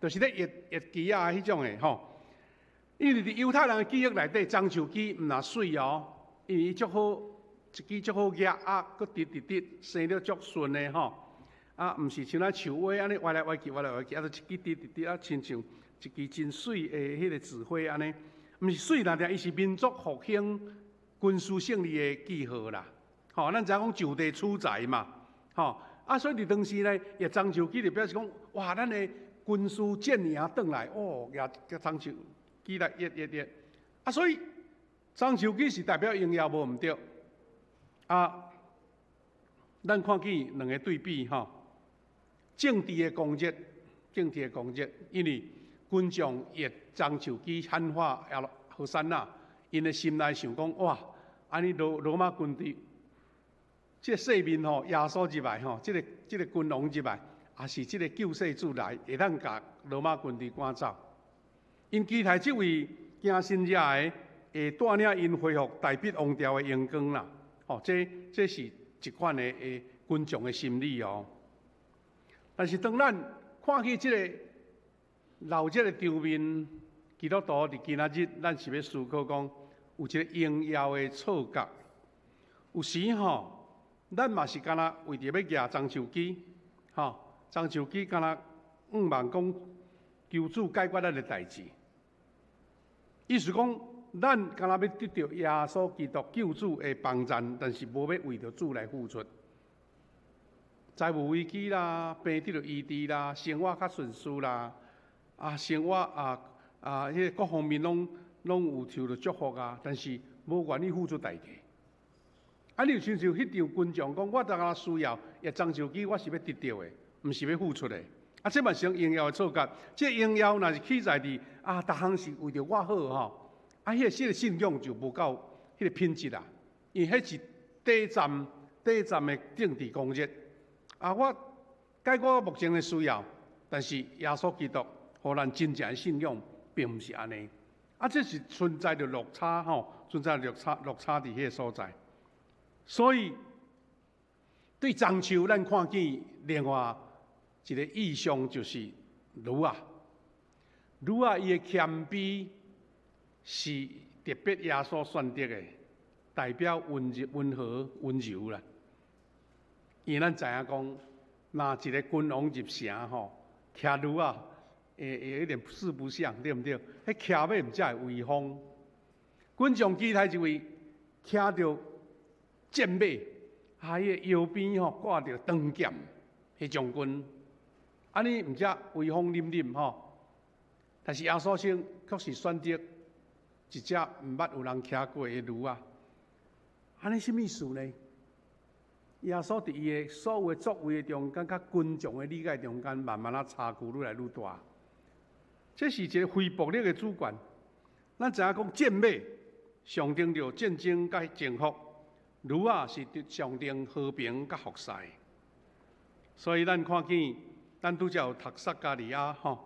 S3: 就是咧挹挹枝仔彼種的吼。因為佇猶太人的記憶內底，樟樹枝毋若媠哦，因為伊足好一支足好舉啊，閣直直直生得足順的吼。啊，毋是像咱樹葳按呢歪來歪去，歪來歪去，啊，就一支直直直啊，親像一支真媠的彼個紙花按呢。毋是媠，但伊是民族復興、軍事勝利的記號啦。吼，咱知影講就地取材嘛。吼，啊，所以佇當時呢，挹樟樹枝就表示講，哇，咱的軍事戰贏轉來，哦，舉舉樟樹枝來挹挹挹，啊，所以樟樹枝是代表榮耀，無毋對。啊，咱看見兩個對比吼，政治的光熱，政治的光熱，因為群眾挹樟樹枝喊話和散那，𪜶的心內想講，哇，按呢羅馬軍隊。這個世面吼，耶穌入來吼，這個君王入來，抑是這個救世主來，會當共羅馬軍隊趕走。𪜶期待這位行神跡的，會帶領𪜶恢復大衛王朝的榮光啦。吼，這是一款的群眾的心理哦。但是當咱看見這個鬧熱的場面，基督徒佇今仔日，咱是欲思考講，有一個榮耀的錯覺。有時吼，咱嘛是敢若為著欲舉樟樹枝，吼，樟樹枝敢若向望講求主解決咱的代誌。意思講，咱敢若欲得著耶穌基督救主的幫贊，但是無欲為著主來付出。財務危機啦，病得著醫治啦，生活較順遂啦，啊，生活啊啊，彼個各方面攏有受著祝福啊，但是無願意付出代價。啊！你就親像彼場群眾講，我當下需要挹樟樹枝，我是欲得著的，毋是欲付出的。啊，這嘛是種榮耀的錯覺。這榮耀若是起在佇啊，逐項是為著我好吼，啊，彼個信仰就無夠彼個品質啦。因為彼是短暫的政治光熱。啊，我解決我目前的需要，但是耶穌基督予咱真正的信仰，並毋是按呢。啊，這是存在著落差吼，存在落差佇彼個所在。所以，對樟樹，咱看見另外一個意象，就是女仔。女仔伊的謙卑是特別耶穌選擇的，代表溫柔、溫和、溫柔啦。因為咱知影講，若一個君王入城吼，騎驢仔。會有點四不像，對毋對？彼騎馬毋才會威風。群眾期待一位騎著戰馬，啊，伊的腰邊吼掛著長劍，彼將軍，按呢毋才威風凜凜吼。但是耶穌先卻是選擇一隻毋捌有人騎過的驢仔，按呢啥物意思呢？耶穌佇伊的所有的作為的中間，佮群眾的理解中間，慢慢仔差距愈來愈大。這是一個非暴力的主權。咱知影講戰馬象徵著戰爭佮征服，驢仔是象徵和平佮服侍。所以咱看見，咱拄才有讀撒迦利亞吼，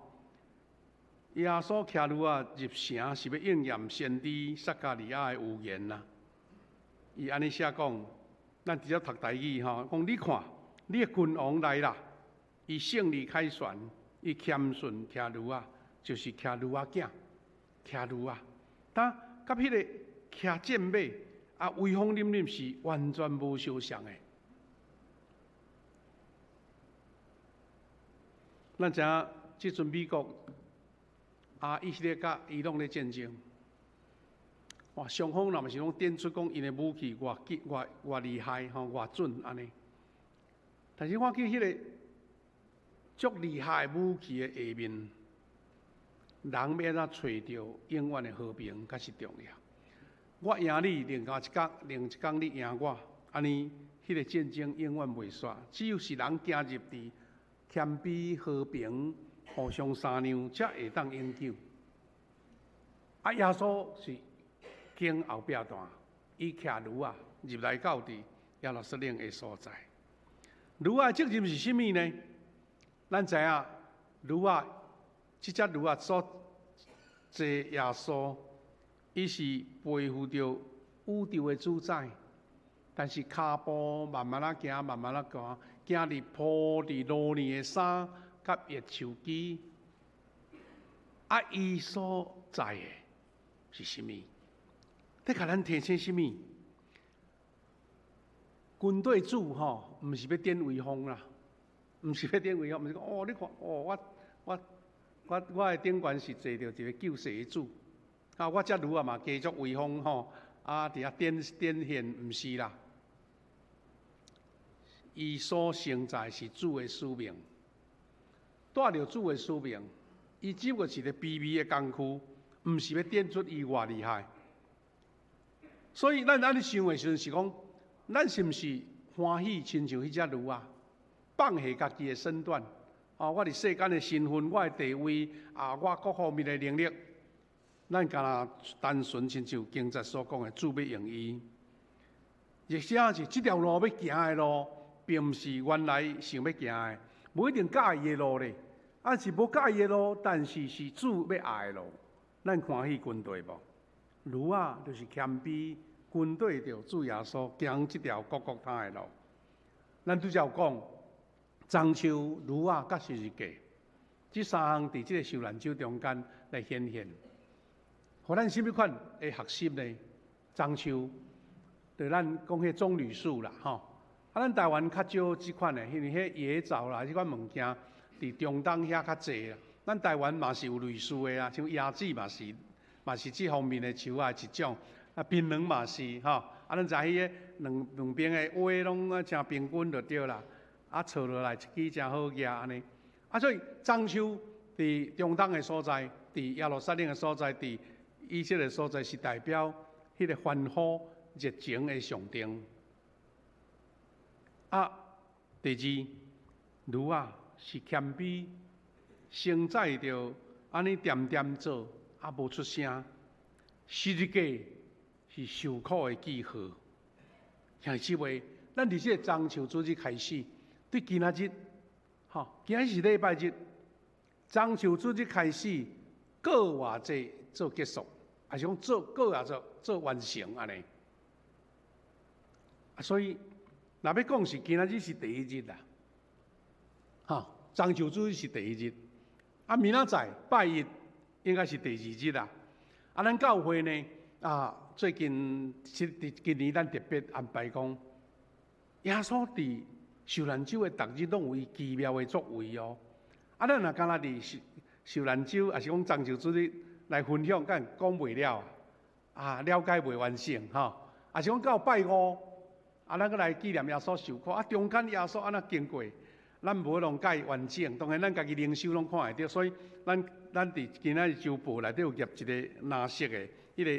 S3: 耶穌騎驢仔入城是欲應驗先知撒迦利亞的預言啦。伊按呢寫講，咱直接讀台語吼，講你看，你的君王來啦，伊勝利凱旋，伊謙遜騎驢仔，就是騎驢仔囝，騎驢仔，但佮彼個騎戰馬啊，威風凜凜是完全無相像的。咱知影，這陣美國啊，以色列佮伊朗咧戰爭，哇，雙方若毋是攏展出講𪜶的武器偌緊、偌偌厲害吼、偌準按呢。但是我見彼個足厲害武器的下面，人欲按怎揣著永遠的和平，較是重要。我贏你，另外一工，另一工你贏我，按呢，彼個戰爭永遠袂煞。只有是人行入佇謙卑和平、互相相讓，才會當永久。啊，耶穌是經後壁段，伊騎驢仔入來到佇耶路撒冷的所在。驢仔的責任是啥物呢？咱知影，驢仔，這隻驢仔所坐耶穌，伊是背負著宇宙的主宰，但是跤步慢慢仔行，慢慢仔行，行佇鋪佇蘆蘼的衫佮葉樹枝。啊，伊所載的是啥物？佇共咱提醒啥物？軍隊主吼，毋是欲展威風啦，毋是欲展威風，毋是講哦，你看哦，我我我我的頂懸是坐著一個救世的主，啊，我這驢仔嘛加足威風吼，啊，佇遐展展現，毋是啦。伊所承載是主的使命，帶著主的使命，伊只不過是一個卑微的工具，毋是欲展出伊偌厲害。所以咱按呢想的時陣是講，咱是毋是歡喜親像彼隻驢仔，放下家己的身段？啊，我佇世間的身份、我的地位啊，我各方面的能力，咱敢若單純親像經節所講的，主欲用伊，或者是這條路欲行的路，並毋是原來想欲行的，無一定佮意的路咧。啊，是無佮意的路，但是是主欲愛的路，咱歡喜跟隨無？驢仔就是謙卑，跟綴著主耶穌行這條各各他的路。咱拄才有講，樟樹、驢仔佮十字架，這三項佇這個受難週中間來顯現。予咱啥物款的學習呢？樟樹，就咱講彼棕櫚樹啦，吼。啊，咱台灣較少這款的，因為彼椰棗啦，這款物件佇中東遐較濟啦。咱台灣嘛是有類似的啊，像椰子嘛是，嘛是這方面的樹仔一種。啊，檳榔嘛是吼。啊，咱知彼个兩兩邊的花攏啊誠平均就對啦。啊，錯落來一支誠好額按呢。啊，所以樟樹佇中東的所在，佇耶路撒冷的所在，佇以色列所在，是代表彼個歡呼熱情的象徵。啊，第二，驢仔是謙卑，承載著按呢恬恬做，啊無出聲。十字架是受苦的記號。兄弟姊妹，咱佇這個樟樹主日開始，對今仔日，吼，今仔日是禮拜日，樟樹主日開始，過活節做結束，抑是講做過活節做完成按呢。啊，所以若欲講是今仔日是第一日啦，吼，樟樹主日是第一日，啊，明仔載拜一應該是第二日啦。啊，咱教會呢，啊，最近是今年咱特別安排講，耶穌佇受難週的逐日攏有伊奇妙的作為哦。啊，咱若敢若佇受難週，抑是講棕樹主日來分享，敢講袂了啊，了解袂完成吼。抑是講到拜五，啊，咱閣來紀念耶穌受苦，啊，中間耶穌按怎經過，咱無攏介完整，當然咱家己靈修攏看會著，所以咱佇今仔日週報內底有夾一個藍色的彼個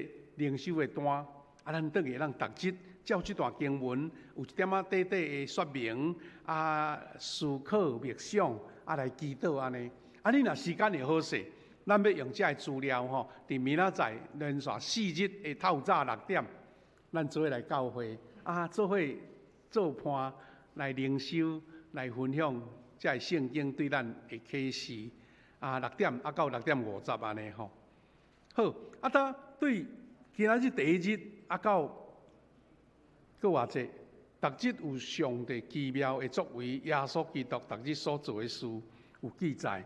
S3: 靈修的單，啊，咱轉去會當逐日照這段經文，有一點仔短短的說明，啊，思考默想，啊，來祈禱按呢。啊，你若時間會好勢，咱欲用這个資料吼，佇明仔載連續4日的透早6點，咱做伙來教會，啊，做伙做伴來靈修，來分享這个聖經對咱的啟示。啊，六點啊到6點50按呢吼。好，啊，當對今仔日第一日啊到閣偌濟，逐日有上帝奇妙的作為，耶穌基督逐日所做的事有記載。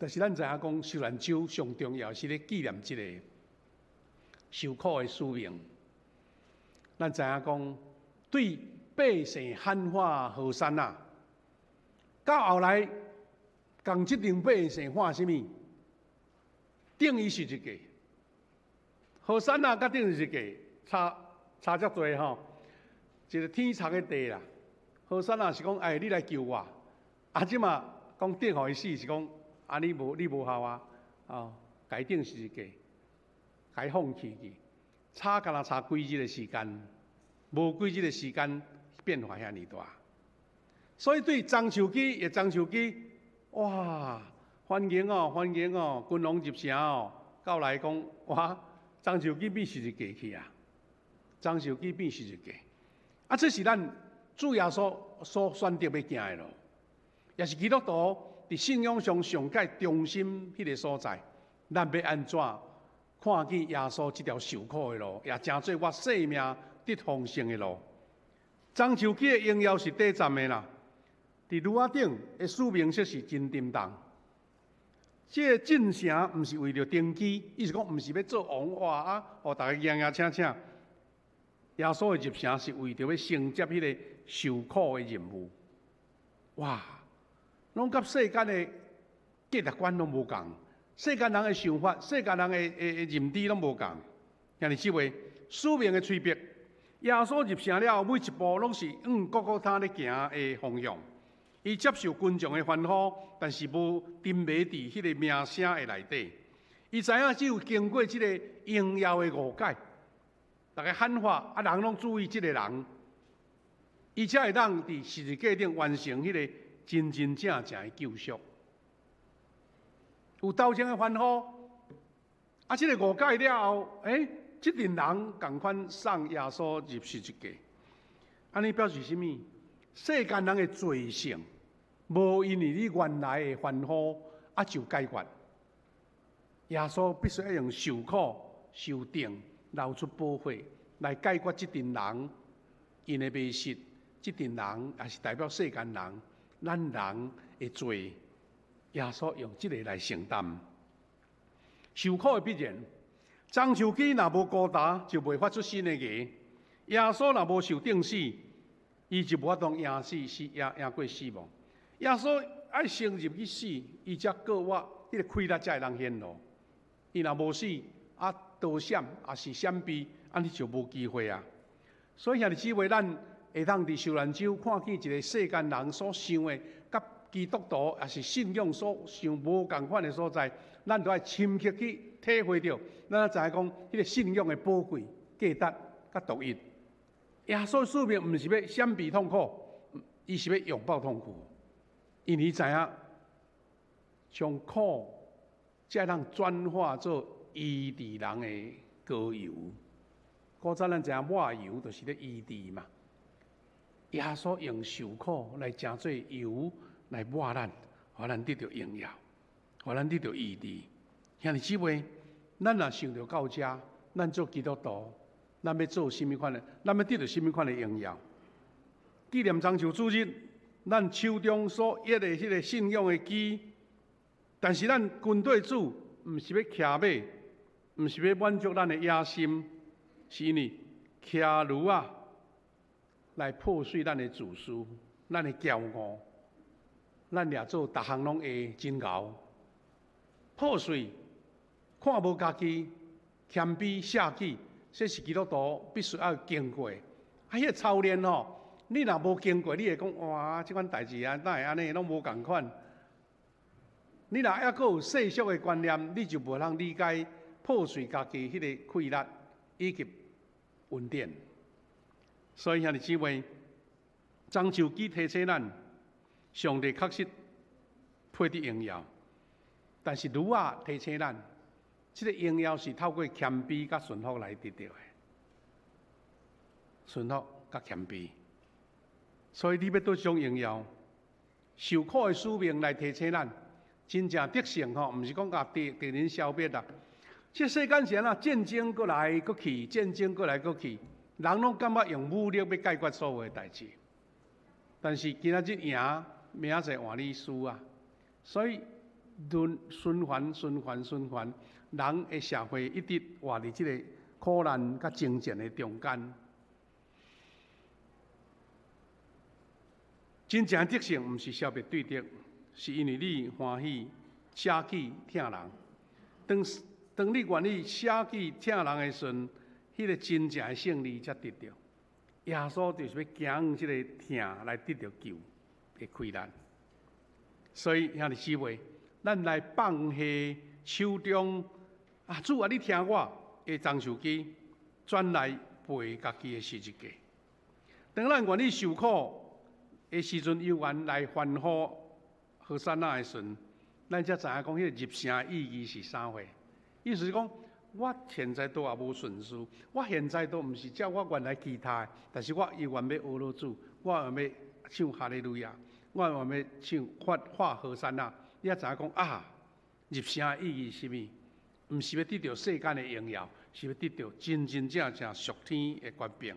S3: 但是咱知影講，受難週上重要是咧紀念這個受苦的使命。咱知影講，對百姓喊話和散那，到後來，仝這陣百姓喊啥物？釘伊十字架，和散那佮釘十字架差遮濟吼，一個天差的地啦。和散那是講，哎，你來救我，啊，這馬講釘予伊死是講。啊！你無效啊！哦，共伊釘十字架，共伊放棄去，差敢若差幾日的時間，無幾日的時間變化遐爾大。所以對棕樹枝的棕樹枝，哇！歡迎哦，歡迎哦，君王入城哦。到來講，哇！棕樹枝變十字架去啊！棕樹枝變十字架，啊！這是咱主耶穌所選擇欲行的路，也是基督徒佇信仰上上蓋中心彼个所在，咱欲按怎看見耶穌這條受苦的路，也成做我生命得豐盛的路。棕樹枝的榮耀是短暫的啦，佇驢仔頂的使命卻是真沉重。這個進城毋是為著登基，意思講毋是欲做王哇啊，予逐家迎迎請請。耶穌的入城是為著欲承接彼个受苦的任務。哇！攏佮世間的價值觀攏無仝，世間人的想法、世間人的認知攏無仝。兄弟姊妹，使命的催逼，耶穌入城了後，每一步攏是向各各他咧行的方向。伊接受群眾的歡呼，但是無沉迷佇彼个名聲的內底。伊知影只有經過這個榮耀的誤解，逐家喊話，啊，人攏注意這個人，伊才會當佇十字架頂完成彼個真真正正的救贖。有頭前的歡呼，啊，這个誤解了後，欸，這陣人仝款送耶穌入十字架，按呢表示啥物？世間人的罪性，無因為你原來的歡呼啊就解決。耶穌必須愛用受苦、受釘、流出寶血來解決這陣人𪜶的迷失，這陣人也是代表世間人，咱人的罪。耶穌用這個來承擔受苦的必然。棕樹枝若無孤焦，就袂發出新的芽。耶穌若無受釘死，伊就無法度贏死，死贏過死亡。耶穌愛先入去死，伊才過活，彼个氣力才會當顯露。伊若無死，啊逃閃，抑是閃避，按呢就無機會啊。所以兄弟姊妹，咱會當佇受難週看見一个世間人所想的，佮基督徒抑是信仰所想無仝款的所在，咱都愛深刻去體會著，咱才知影講彼个信仰的寶貴、價值佮獨一。耶穌使命毋是欲閃避痛苦，伊是欲擁抱痛苦，因為伊知影將苦才通轉化做醫治人的膏油。古早咱知影抹油就是咧醫治嘛。耶穌用受苦來成做油來抹咱，予咱得著榮耀，予咱得著醫治。兄弟姊妹，咱若想著到遮，咱做基督徒，咱欲做啥物款的？咱欲得著啥物款的榮耀？紀念棕樹主日，咱手中所握的彼个信仰的枝，但是咱跟綴主，毋是欲騎馬，毋是欲滿足咱的野心，是因為騎驢仔來破碎咱的自私，咱的驕傲，咱掠做逐項攏會真𠢕。破碎，看無家己，謙卑捨己，這是基督徒必須愛經過。啊，彼個操練吼，你若無經過，你會講哇，這款代誌啊，哪會按呢，攏無仝款。你若猶閣有世俗的觀念，你就無通理解破碎家己彼个氣力以及恩典。所以兄弟姊妹，樟樹枝提醒咱，上帝確實配得榮耀，但是驢仔提醒咱，這个榮耀是透過謙卑佮順服來得著的。順服佮謙卑，所以你欲得著榮耀，受苦的使命來提醒咱，真正得勝吼，毋是講共敵敵人消滅啦。這世間是按怎？戰爭閣來閣去，戰爭閣來閣去，人攏感覺用武力欲解決所有的代誌。但是今仔日贏，明仔載換你輸啊！所以輪循環、循環、循環，人的社會一直活佇這个苦難佮爭戰的中間。真正得勝毋是消滅對敵，是因為你歡喜捨己疼人。當當你願意捨己疼人的時陣，彼個真正的勝利才得著。耶穌就是欲經這个疼來得著救的氣力。所以兄弟姊妹，咱來放下手中啊，主啊，你聽我的樟樹枝，轉來背家己的十字架。當咱願意受苦的時陣，猶原來歡呼和散那的時陣，咱才知影講彼个入城的意義是啥貨。意思是講，我現在都也無順序，我現在都毋是照我原來期待，但是我猶原欲學主，我猶原欲唱哈利路亞，我猶原欲唱發發和散那。你才知影講啊，入城的意義是啥物？毋是欲得著世間的榮耀，是欲得著真真正正屬天的權柄。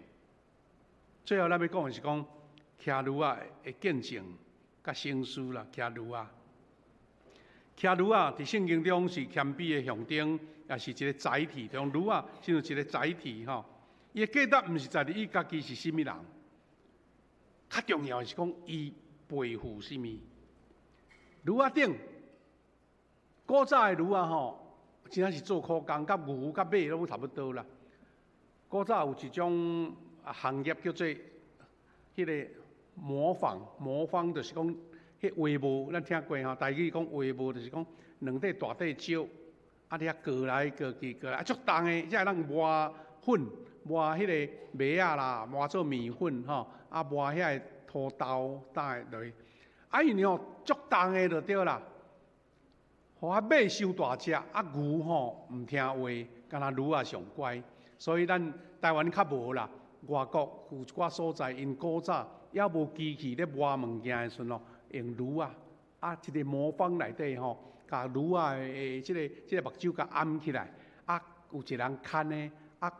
S3: 最後，咱欲講的是講騎驢仔的見證佮省思啦，騎驢仔，騎驢仔佇聖經中是謙卑的象徵，也是一个載體。像驢仔，親像一个載體吼。伊的價值毋是在於伊家己是啥物人，較重要的是講伊背負啥物。驢仔頂古早的驢仔吼，真正是做苦工，佮牛佮馬攏差不多啦。古早有一種行業叫做彼个磨坊，磨坊就是講，彼畫模，咱聽過吼，台語講畫模就是講兩塊大塊石，啊，你遐過來過去過來，啊，足重的，才會當磨粉，磨彼个麥仔啦，磨做麵粉吼，啊，磨遐个土豆打落去，啊，因為吼足重的就對啦，予啊馬傷大隻，啊牛吼毋聽話，敢若驢仔上乖，所以咱台灣較無啦，外國有一寡所在，𪜶古早猶無機器咧磨物件的時陣吼，用驢仔，啊，一个磨坊內底吼，共驢仔的這个這个目睭共掩起來，啊，有一个人牽的，啊，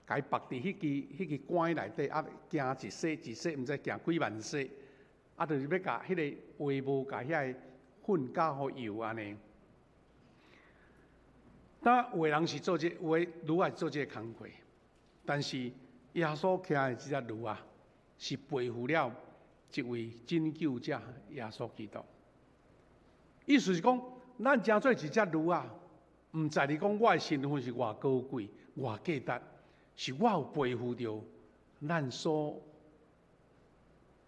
S3: 共伊縛佇彼支彼支竿內底，啊，行一逝一逝，毋知行幾萬逝，啊，就是欲共彼个畫模共遐个粉加予油按呢。當有的人是做這個，有的驢仔是做這个工課，但是耶穌騎的這隻驢仔，是背負了一位拯救者耶穌基督。意思是講，咱成做一隻驢仔，毋在於講我的身份是偌高貴、偌價值，是我有背負著咱所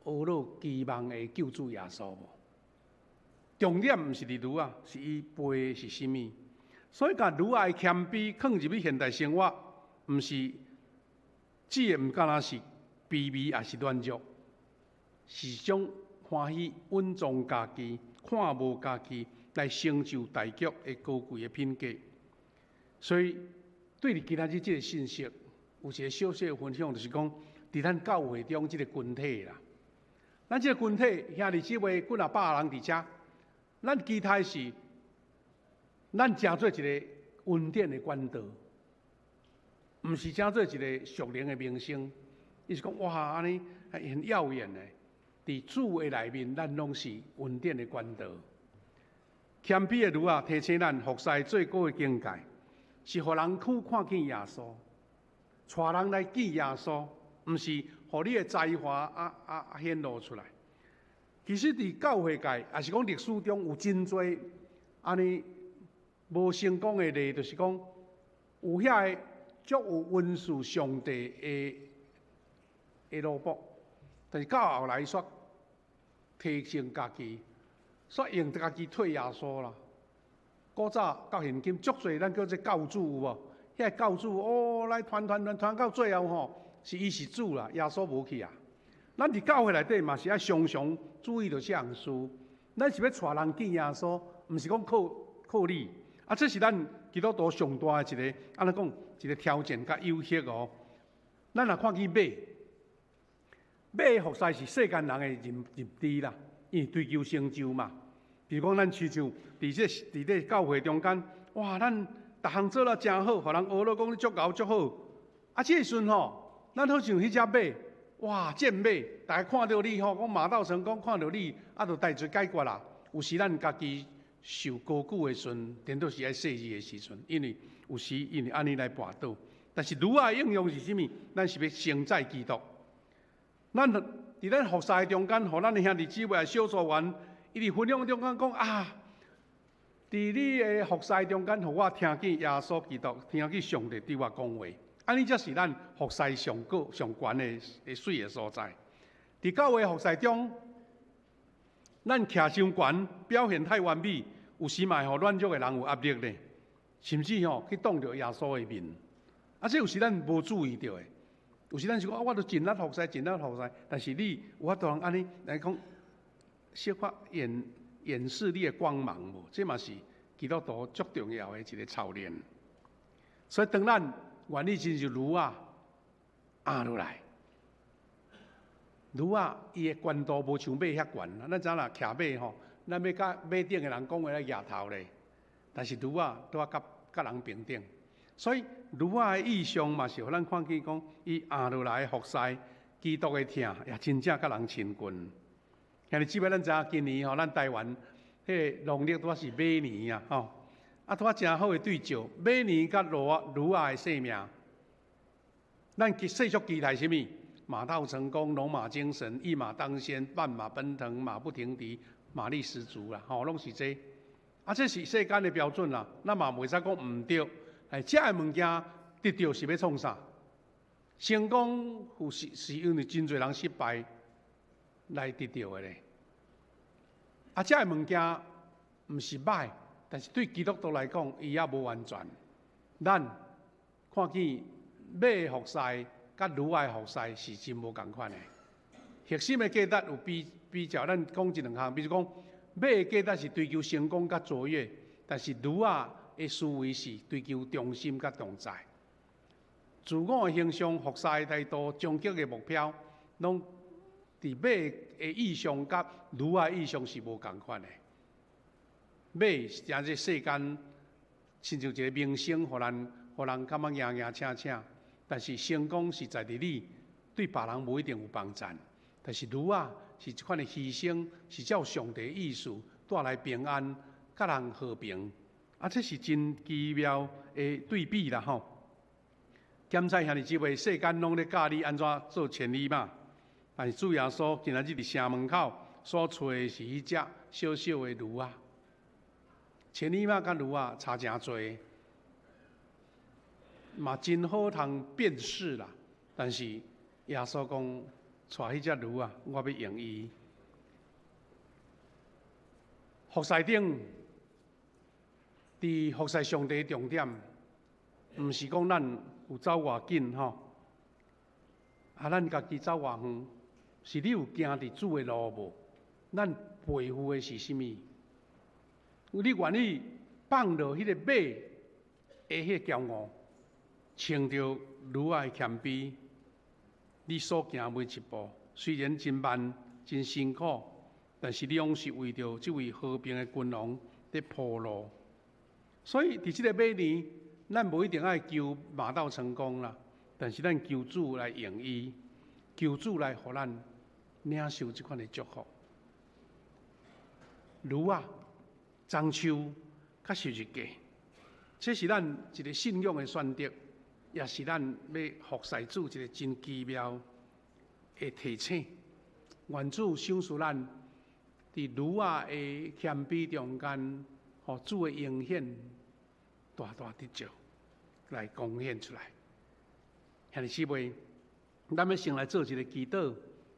S3: 呵咾期望的救主耶穌無？重點毋是佇驢仔，是伊背的是啥物。所以，共驢仔的謙卑囥入去現代生活，毋是指的毋敢若是卑微，抑是軟弱，是種歡喜隱藏家己、看無家己來成就大局的高貴的品格。所以，對佇今仔日這个信息，有一个小小的分享，就是講，佇咱教會中這个群體啦，咱這个群體兄弟姊妹幾若百人佇遮，咱期待是，咱成做一个恩典的管道，毋是成做一个屬靈的明星。伊是講哇，按呢很耀眼的，佇主的內面，咱攏是恩典的管道。謙卑的驢仔提醒咱，服侍最高的境界，是予人去看見耶穌，帶人來見耶穌，毋是予你的才華啊啊啊顯露出來。其實，佇教會界，抑是講歷史中有真濟按呢。無成功的例，就是講有遐个足有恩賜上帝的奴僕，但是到後來煞提升家己，煞用家己替耶穌啦。古早到現今足濟，咱叫做教主有無？遐個教主哦，來傳傳傳傳到最後吼，是伊是主啦，耶穌無去啊。咱佇教會內底嘛是愛常常注意著這項事。咱是欲帶人見耶穌，毋是講靠靠你。啊，這是咱基督徒上大的一個，按怎講，一個挑戰佮誘惑哦。咱若看見馬，馬服侍是世間人的認知啦，因為追求成就嘛。比如講，咱親像佇這教會中間，哇，咱逐項做了誠好，予人學了講你足𠢕足好。啊，這個時陣吼，咱好像彼隻馬，哇，戰馬，逐家看著你吼，講馬到成功，看著你，啊，就代誌解決啦。有時咱家己受高舉的時陣，顛倒是愛細膩的時陣，因為有時因為按呢來跋倒。但是驢仔的應用是啥物？咱是欲承載基督。咱佇咱服侍中間，予咱的兄弟姊妹、小組員，伊佇分享中間講啊，佇你的服侍中間，予我聽見耶穌基督，聽見上帝對我講話。按呢才是咱服侍上高上懸的媠的所在。佇教會服侍中，咱徛傷懸，表現太完美，有時嘛會予軟弱的人有壓力咧，甚至吼去擋著耶穌的面。啊，這有時咱無注意著的。有時咱是講啊，我都盡力服侍，盡力服侍，但是你有法度通按呢來講，小可掩飾你的光芒無？這嘛是基督徒足重要的一個操練。所以當咱願意親像驢仔壓落來，驢仔伊的懸度無像馬遐懸。咱知影啦，騎馬吼，咱欲佮馬頂的人講話來舉頭咧，但是驢仔拄仔佮人平等。所以驢仔的意象嘛是予咱看見講，伊壓落來服侍基督的疼，也真正佮人親近。兄弟姊妹，咱知影今年吼，咱台灣彼個農曆拄仔是馬年啊，吼，啊拄仔誠好的對照，馬年佮驢仔的生命。咱世俗期待啥物？馬到成功、龍馬精神、一馬當先、萬馬奔騰、馬不停蹄、馬力十足啦，吼，攏是這。啊，這是世間的標準啦，咱嘛袂使講毋對。哎，這个物件得著是欲創啥？成功有時是因為真濟人失敗來得著的咧。啊，這个物件毋是歹，但是對基督徒來講，伊也無完全。咱看見馬服侍佮驢仔服侍是真無仝款的。核心的價值有比較，咱講一兩項，比如講馬的價值是追求成功佮卓越，但是驢仔的思維是追求忠心佮同在。自我的形象、服侍的態度、終極的目標，攏佇馬的意象佮驢仔的意象是無仝款的。馬是誠這世間，親像一個明星，予人感覺贏贏請請。但是成功是在佇你對別人無一定有幫贊。但是驢仔是這款的犧牲，是照上帝意思帶來平安，佮人和平。啊，這是真奇妙的對比啦吼。檢採兄弟姊妹，世間攏咧教你按怎做千里馬，但是主耶穌今仔日佇城門口所揣的是彼隻小小的驢仔。千里馬佮驢仔差誠濟，嘛真好通辨識啦。但是耶穌講，揣彼隻驢仔，我欲用伊。服侍頂，佇服侍上帝重點，毋是講咱有走偌緊吼，啊，咱家己走偌遠，是你有行佇主的路無？咱背負的是啥物？你願意放落彼個馬的彼個驕傲，穿著驢仔的謙卑，你所行每一步，雖然真慢、真辛苦，但是你攏是為著這位和平的君王佇鋪路。所以，佇這個馬年，咱無一定愛求馬到成功啦，但是咱求主來用伊，求主來予咱領受這款的祝福。驢仔、樟樹、佮十字架，這是咱一個信仰的選擇，也是咱欲服侍主一個真奇妙的提醒。願主賞賜咱佇驢仔的謙卑中間，予主的榮顯。大大得著來貢獻出來。兄弟姊妹，咱欲先來做一个祈禱，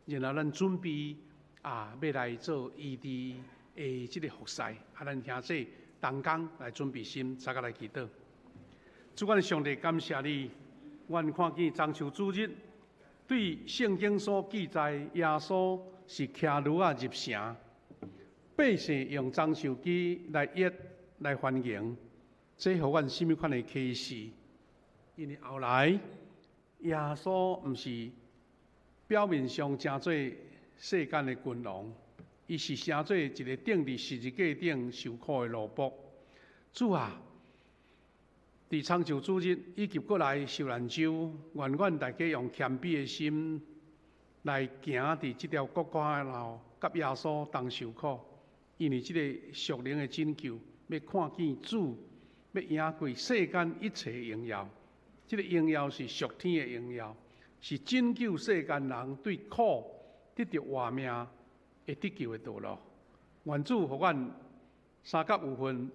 S3: 然後咱準備啊，欲來做醫治的這个服侍。啊，咱兄弟同工來準備心，大家來祈禱。主，阮上帝感謝你，阮看見棕樹主日對聖經所記載，耶穌是騎驢仔入城，百姓用棕樹枝來掖來歡迎，這予阮啥物款的啟示？因為後來耶穌毋是表面上成做世間的君王，伊是成做一个釘佇十字架頂受苦的奴僕。主啊，佇棕樹主日以及過來受難週，願阮大家用謙卑的心來行佇這條各各的路，佮耶穌同受苦。因為這个屬靈的拯救，欲看見主，欲贏過世間一切榮耀。這个榮耀是屬天的榮耀，是拯救世間人對苦得著活命會得救的道路。願主予阮三甲有份，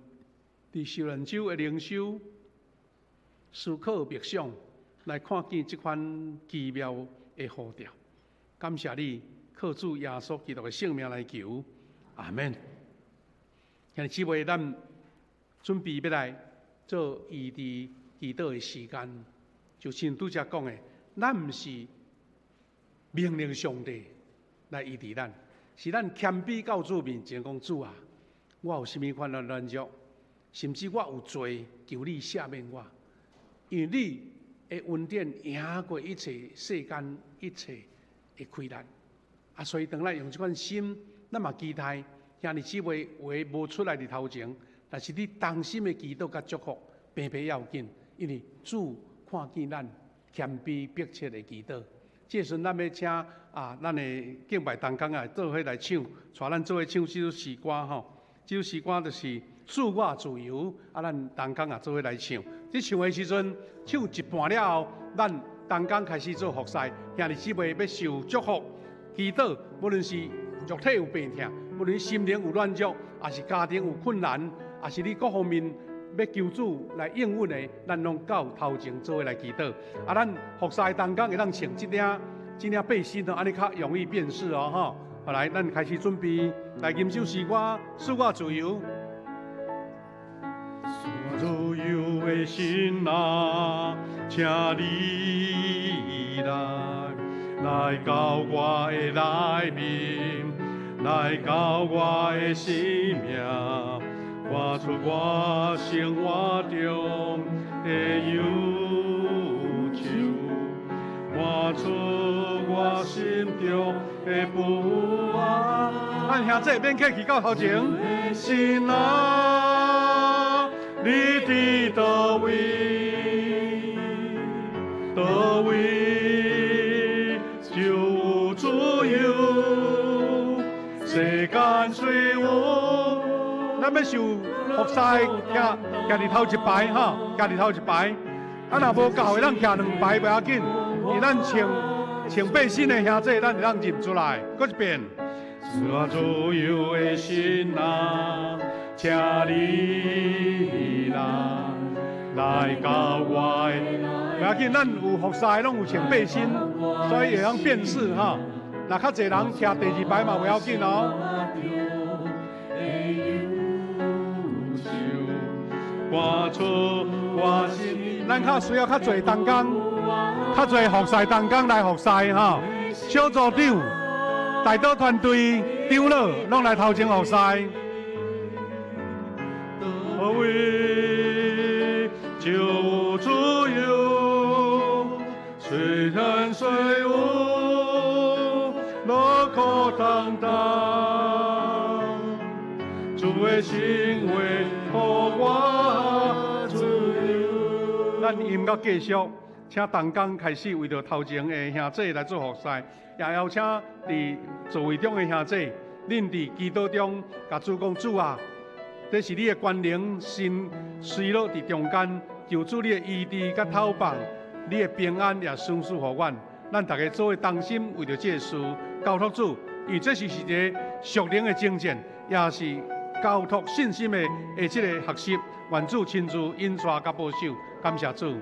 S3: 佇受難週的靈修、思考、默想，來看見這款奇妙的呼召。感謝你，靠主耶穌基督的聖名來求，阿們。兄弟姊妹，咱準備欲來做醫治祈禱的時間，就像拄才講的，咱毋是命令上帝來醫治咱，是咱謙卑到主面前講，主啊，我有啥物款的軟弱，甚至我有罪，求你赦免我，因為你的恩典贏過一切世間一切的困難。啊，所以當咱用這款心，咱嘛期待兄弟姊妹話無出來佇頭前，但是你同心的祈禱佮祝福，平平要緊，因為主看見咱謙卑迫切的祈禱。這時陣咱欲請啊，咱的敬拜同工啊，做伙來唱，帶咱做伙唱這首詩歌吼。這首詩歌就是賜我自由，啊，咱同工啊做伙來唱。這唱的時陣，唱一半了後，咱同工開始做服侍，兄弟姊妹欲受祝福、祈禱，無論是肉體有病痛，無論心靈有軟弱，抑是家庭有困難，抑是你各方面欲求主來應允的，咱攏到頭前做伙來祈禱。啊，咱服侍同工會當穿這領這領背心哦，按呢較容易辨識哦，吼。好來，咱開始準備來吟首詩歌，賜我自由。
S2: 賜我自由的神啊，請你來，來到我的內面，來到我的生命，趕出我生活中的憂愁，趕出我心中的不安。
S3: 咱兄弟免客氣到頭前。
S2: 神啊，你佇佗位？佗位就有自由。世間雖有，
S3: 咱欲受服侍，徛徛佇頭一排吼，徛佇頭一排。啊，若無夠的，咱徛兩排袂要緊。因為咱穿穿背心的兄弟，咱會當認出來。閣一遍。
S2: 賜我自由的神啊，請你來，來到我的。
S3: 袂要緊，咱有服侍，攏有穿背心，所以會當辨識吼。若較濟人徛第二排嘛袂要緊哦。
S2: 趕出我心。
S3: 咱較需要較濟同工，較濟服侍同工來服侍吼。小組長、代禱團隊長老攏來頭前服侍。
S2: 佗位就有自由，雖然雖有勞苦擔當，主的聖話予我自由。
S3: 咱音樂繼續，請同工開始為著頭前的兄弟來做服侍，也邀請佇座位中的兄弟，恁佇祈禱中共主講：主啊，這是你的權能，神隨落佇中間，求主你的醫治佮透放，你的平安也賞賜予阮。咱大家做伙同心為著這个事交託主，因為這是一个屬靈的征戰，也是交託信心的這个學習，願主親自引帶佮保守，感謝主。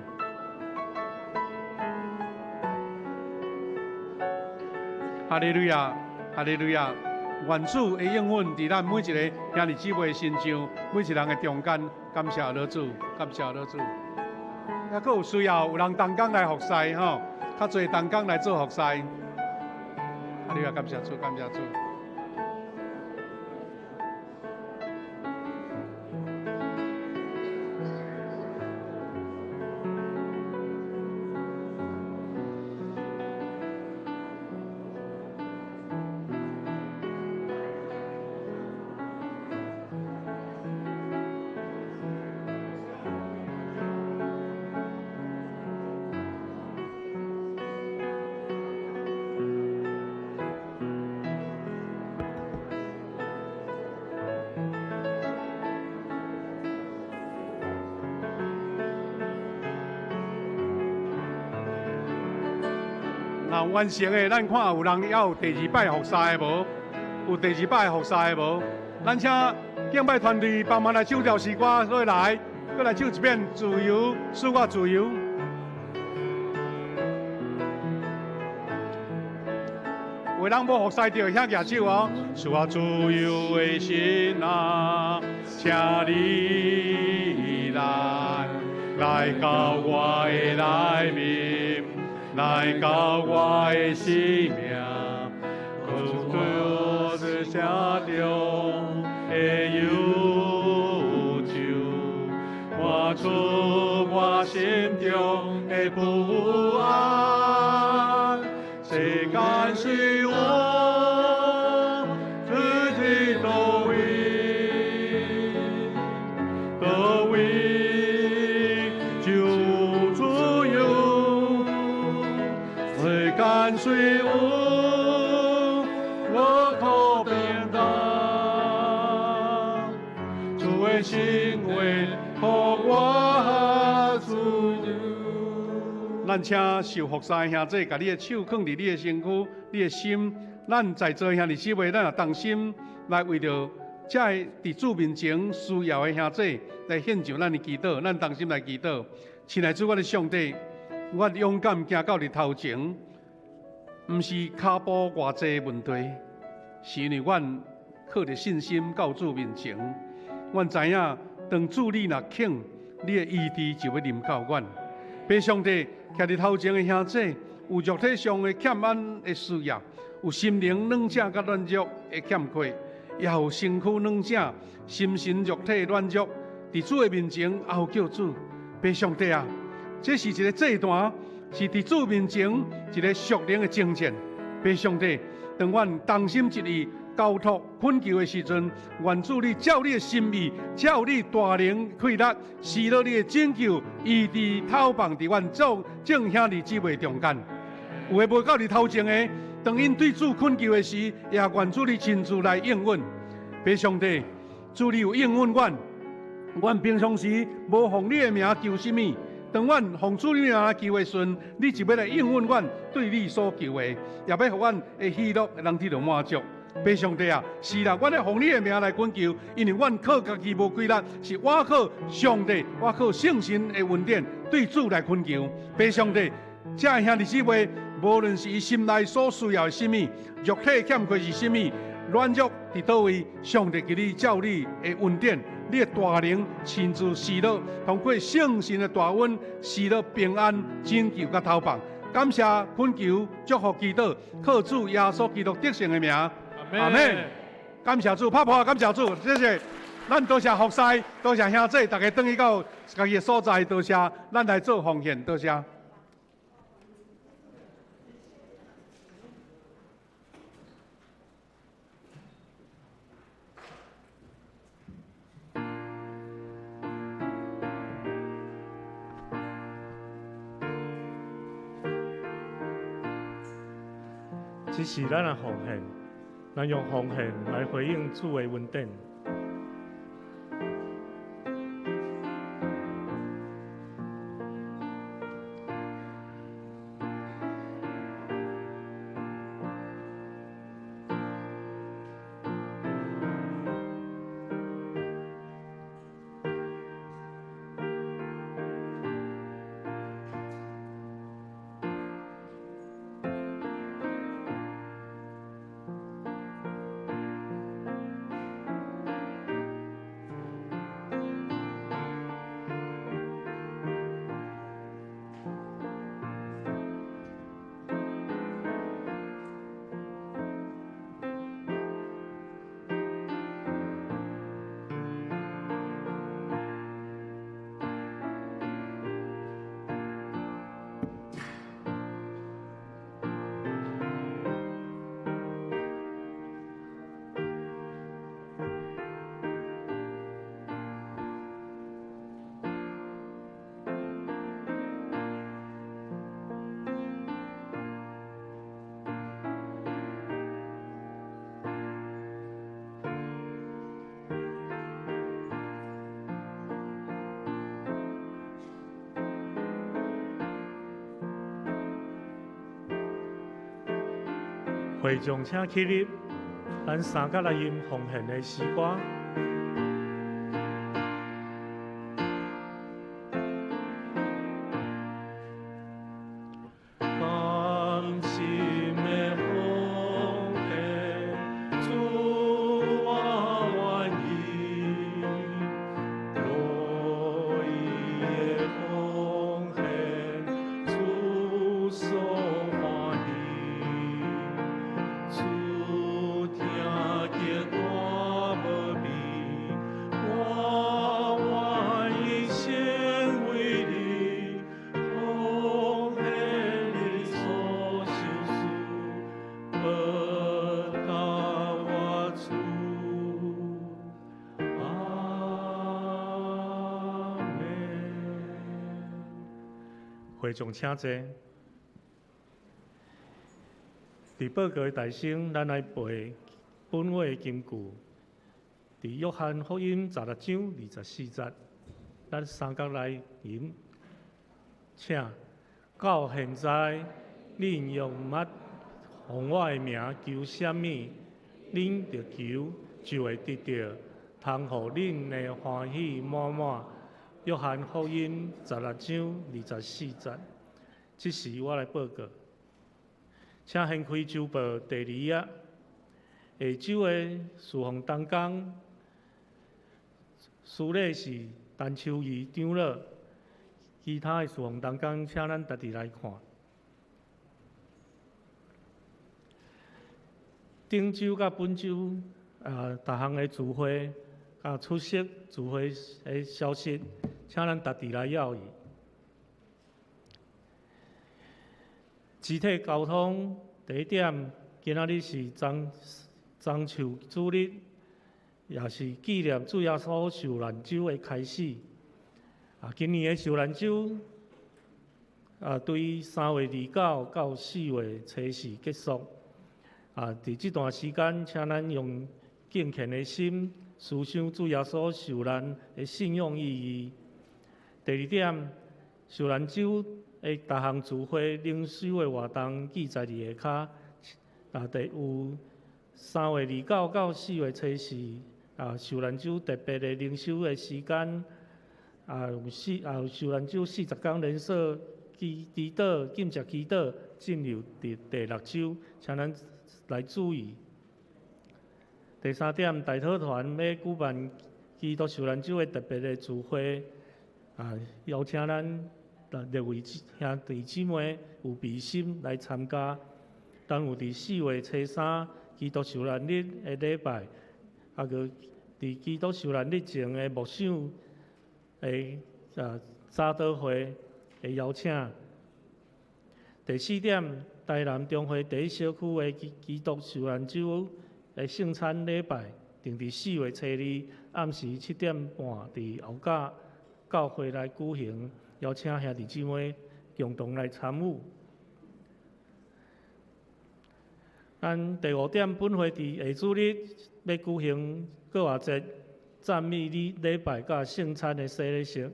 S3: 哈利路亞，哈利路亞！願主的應允佇咱每一个兄弟姊妹的身上，每一个人的中間，感謝老主，感謝老主。猶閣有需要有人同工來服侍吼，較濟同工來做服侍。哈利路亞，感謝主，感謝主。若完成的，咱看有人猶有第二擺服侍的無？有第二擺服侍的無？咱請敬拜團隊幫忙來唱條詩歌，所以來，閣來唱一遍《自由》，賜我自由。有人無服侍著，遐舉手哦。賜我自由的心啊，請你來，來到我的內面。來到我的生命，苦楚聲中的憂愁，看出我心中的不安。世間是我自己倒位，倒位就自由。世間雖有樂可變動，主的心話予我自由。咱請受服侍的兄弟，共你的手放佇你的身軀、你的心。咱在座兄弟姊妹，咱也同心來為著這个佇主面前需要的兄弟來獻上咱的祈禱。咱同心來祈禱，親愛主，我的上帝，我勇敢行到你頭前，毋是跤步偌濟問題，是因為阮靠著信心到主面前。阮知影，當主你若肯，你的醫治就欲臨到阮。父上帝，徛佇頭前的兄弟，有肉體上的欠安的需要，有心靈軟弱佮軟弱的欠缺，也有身軀軟弱、心神肉體軟弱，佇主的面前哀叫主。父上帝啊，這是一个祭壇，是佇主面前一个屬靈的征戰。父上帝，當阮同心一意交託懇求的時陣，願主你照你的心意，照你大能氣力，施落你的拯救，醫治透放佇阮眾眾兄弟姊妹中間。有的無到佇頭前的，當𪜶對主懇求的時，也願主你親自來應允。父上帝，主你有應允阮，阮平常時無奉你的名求啥物，當阮奉主你名求的時陣，你就欲來應允阮對你所求的，也欲予阮的喜樂會當得著滿足。父上帝啊，是啦，阮咧奉你的名來懇求，因為阮靠家己無氣力，是我靠上帝，我靠聖神的恩典對主來懇求。父上帝，這兄弟姊妹，無論是伊心內所需要的啥物，肉體欠缺是啥物，軟弱佇佗位，上帝求你照你的恩典，你的大能親自施落，通過聖神的大恩施落平安、拯救佮投放。感謝懇求、祝福、祈禱，靠主耶穌基督得勝的名。阿們，感謝主，拍破，感謝主，謝謝。咱多謝服侍，多謝兄弟，大家轉去到家己的所在，多謝，咱來做奉獻，多謝。
S4: 這是咱的奉獻，咱用奉獻來回應主的恩典。會眾請起立，咱三角來吟奉獻的詩歌。會眾請坐。佇報告的大聲，咱來背本話的金句。佇約翰福音16章24節，咱三角來吟。請到現在，恁猶毋捌奉我的名求啥物，恁著求就會得著，通予恁的歡喜滿滿。約翰福音16章24節，這時我來報告，請掀開週報第二頁，下週的事奉同工，司禮是陳秋儀長老，其他的事奉同工，請咱家己來看。頂週佮本週啊，逐項的聚會佮出席聚會的消息。請咱家己來要伊。肢體溝通第一點，今仔日是棕樹主日，也是紀念主耶穌受難週的開始。啊，今年的受難週啊，對3月29到4月24結束。啊，佇這段時間，請咱用敬虔的心思想主耶穌受難的信仰意義。第二點，受難週的逐項聚會靈修的活動記載佇下跤。啊，第有3月29到4月24，啊，受難週特別的靈修的時間，啊，有四啊，受難週40天連續祈禱、禁食祈禱，進入第六週，請咱來注意。第三點，大禱團欲舉辦基督受難週的特別的聚會。啊！邀請咱六位兄弟姊妹有備心來參加。當有佇4月初三基督受難日的禮拜，啊，閣佇基督受難日前的默想的啊早禱會的邀請。第四點，台南中會第一小區的基督受難週的聖餐禮拜，定佇4月初二暗時7點半佇後甲教會來舉行，邀請兄弟姊妹共同來參與。咱第五點，本會佇下主日欲舉行復活節讚美禮禮拜佮聖餐的洗禮式。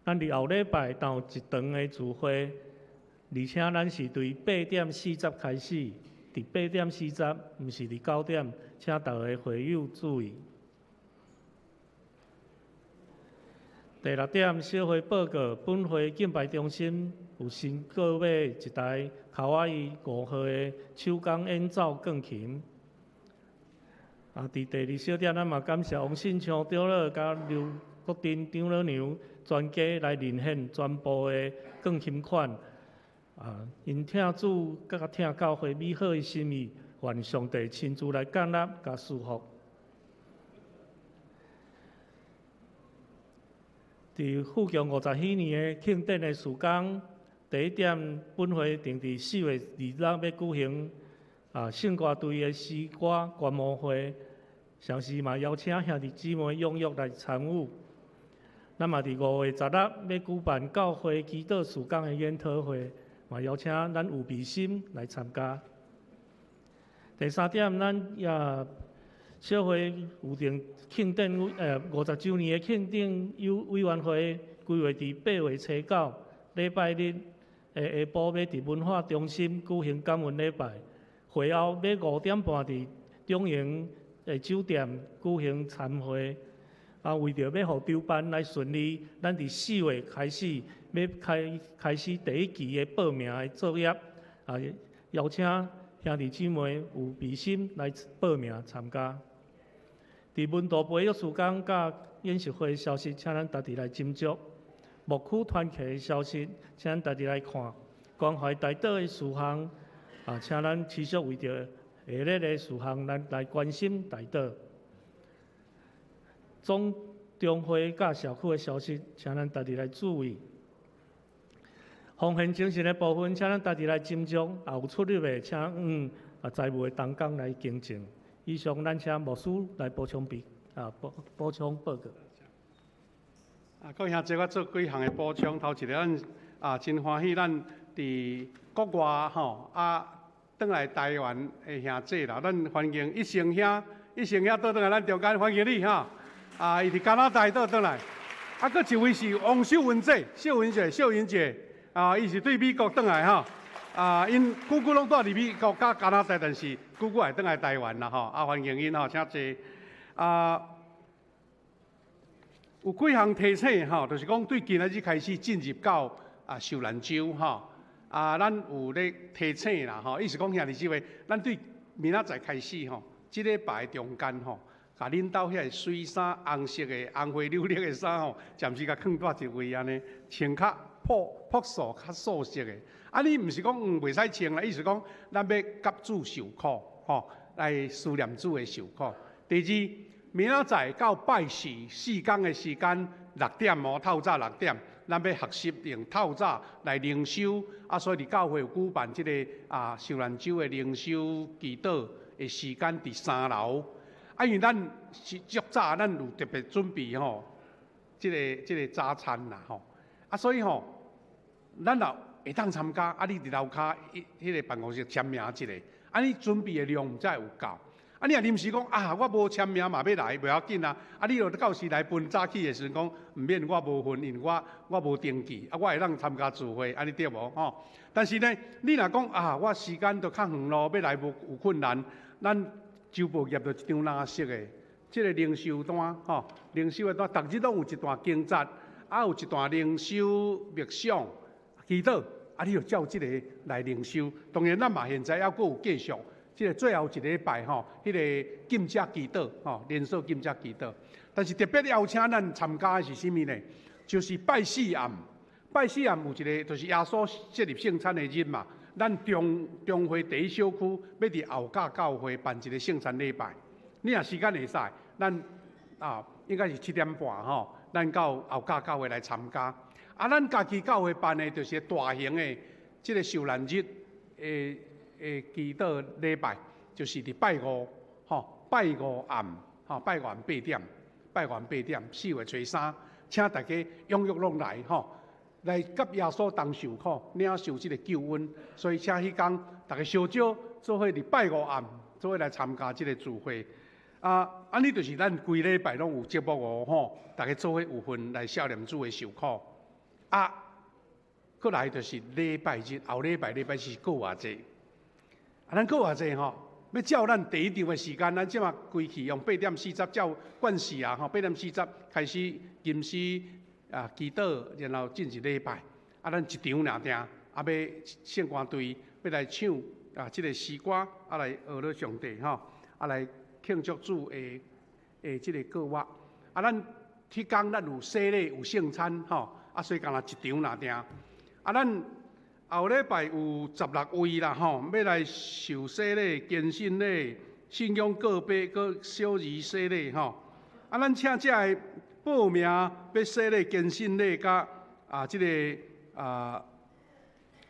S4: 咱佇後禮拜當有一堂的聚會，而且咱是對8點40開始，佇8點40，毋是佇9點，請逐个會友注意。第六點，小會報告，本會敬拜中心有新購買一台卡哇伊5號的手工演奏鋼琴。啊，佇第二小點，咱嘛感謝王信昌長老佮劉國珍長老娘全家來認獻全部的鋼琴款。啊，𪜶疼主，佮疼教會美好的心意，願上帝親自來降納佮祝福。佇復強50禧年的慶典的時間，第一點，本會定佇4月26欲舉行啊聖歌隊的詩歌觀摩會，同時嘛邀請兄弟姊妹踴躍來參與。咱嘛佇5月16欲舉辦教會祈禱事工的研討會，嘛邀請咱有備心來參加。第三點，咱也小會有定慶典50週年的慶典委員會規劃佇8月初9禮拜日下晡欲佇文化中心舉行感恩禮拜，會後欲5點半佇中營的酒店舉行餐會。啊，為著欲予籌辦來順利，咱佇4月開始欲開始第一期的報名的作業，啊，邀請兄弟姊妹有備心來報名參加。佇門徒培育事工佮研習會的消息，請咱逐日來斟酌；牧區團契的消息，請咱逐日來看；關懷代禱的事項，啊，請咱持續為著下日的事項，咱來關心代禱。總中會佮社區的消息，請咱逐日來注意。奉獻精神的部分，請咱逐日來斟酌，也有出入的，請財務的同工來更正。以上，咱請牧師來補充備啊補補充報告。
S3: 啊，各位兄弟，我做幾項的補充。頭一个，咱啊真歡喜，咱佇國外吼啊，轉來台灣的兄弟啦，咱歡迎一成兄，一成兄倒轉來咱中間，歡迎你哈。啊，伊佇加拿大倒轉來。啊，閣一位是王秀文姐，秀文姐，秀雲姐，啊，伊是對美國轉來吼。啊，𪜶久久攏蹛佇美國佮加拿大，但是久久會轉來台灣啦吼。啊，歡迎𪜶吼，請坐。啊，有幾項提醒吼，就是講對今仔日開始進入到啊受難週吼。啊，咱有咧提醒啦吼，意思講兄弟姊妹，咱對明仔載開始吼，這禮拜中間吼，共恁兜遐个水衫紅色的、紅花柳綠的衫吼，暫時共囥佇一位按呢，穿較樸樸素、較素色的。啊，你毋是講袂使穿啦，意思講咱欲佮主受苦，吼，來思念主的受苦。第二，明仔載到拜四四工的時間六點哦，透早六點，咱欲學習用透早來靈修。啊，所以佇教會有舉辦這個啊受難週的靈修祈禱的時間，佇三樓。啊，因為咱是足早，咱有特別準備吼，這個早餐啦吼。啊，所以吼，咱若會當參加，啊，你佇樓跤彼個辦公室簽名一下，啊，你準備的量才會有夠。啊，你若臨時講啊，我無簽名嘛欲來，袂要緊啊。啊，你若到時來分早起的時陣講，毋免我無份，因為我無登記，啊，我會當參加聚會，按呢對無吼？但是呢，你若講啊，我時間都較遠咯，欲來無有困難，咱周報挹著一張藍色的，這个靈修單吼，靈修的單，逐日攏有一段經節，啊，有一段靈修默想、祈禱，啊，你就照這个來靈修。當然，咱嘛現在猶閣有繼續，這个最後一禮拜吼，彼个禁食祈禱吼，連鎖禁食祈禱。但是特別邀請咱參加的是啥物呢？就是拜四暗，拜四暗有一个，就是耶穌設立聖餐的日嘛。咱中中會第一小區欲佇後甲教會辦一个聖餐禮拜，你若時間會使，咱啊應該是7點半吼，咱到後甲教會來參加。啊，咱家己教會辦的就是大型的這个受難日的祈禱禮拜，就是佇拜五吼，拜五暗吼，拜五暗八點，拜五暗八點，4月初三，請大家踴躍攏來吼。來佮耶穌同受苦，領受這个救恩，所以請彼工逐家相招做伙佇拜五暗做伙來參加這个聚會。啊，按呢就是咱規禮拜攏有節目哦，吼，逐家做伙有份來思念主的受苦。啊，閣來就是禮拜日，後禮拜禮拜四閣偌濟。啊，咱閣偌濟吼，欲照咱第一場的時間，咱這馬規氣用8點40照慣勢啊，吼，8點40開始吟詩。啊，祈禱，然後進入禮拜。啊，咱一場爾定，啊，欲聖歌隊欲來唱啊，這个詩歌，啊，來學了上帝吼，啊，來慶祝主的的這个復活。啊，咱彼工咱有洗禮，有聖餐吼，啊，所以干焦一場爾定。啊，咱後禮拜有16位啦吼，欲來受洗禮、堅信禮、信仰告白、閣小兒洗禮吼。啊，咱請遮个報名欲洗禮、堅信禮，佮啊，這个啊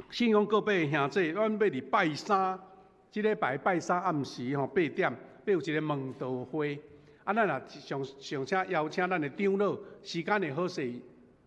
S3: 信仰告白的兄弟，阮欲佇拜三，這禮拜拜三暗時吼八點，欲有一个問道會。啊，咱若上上請邀請咱的長老，時間會好勢，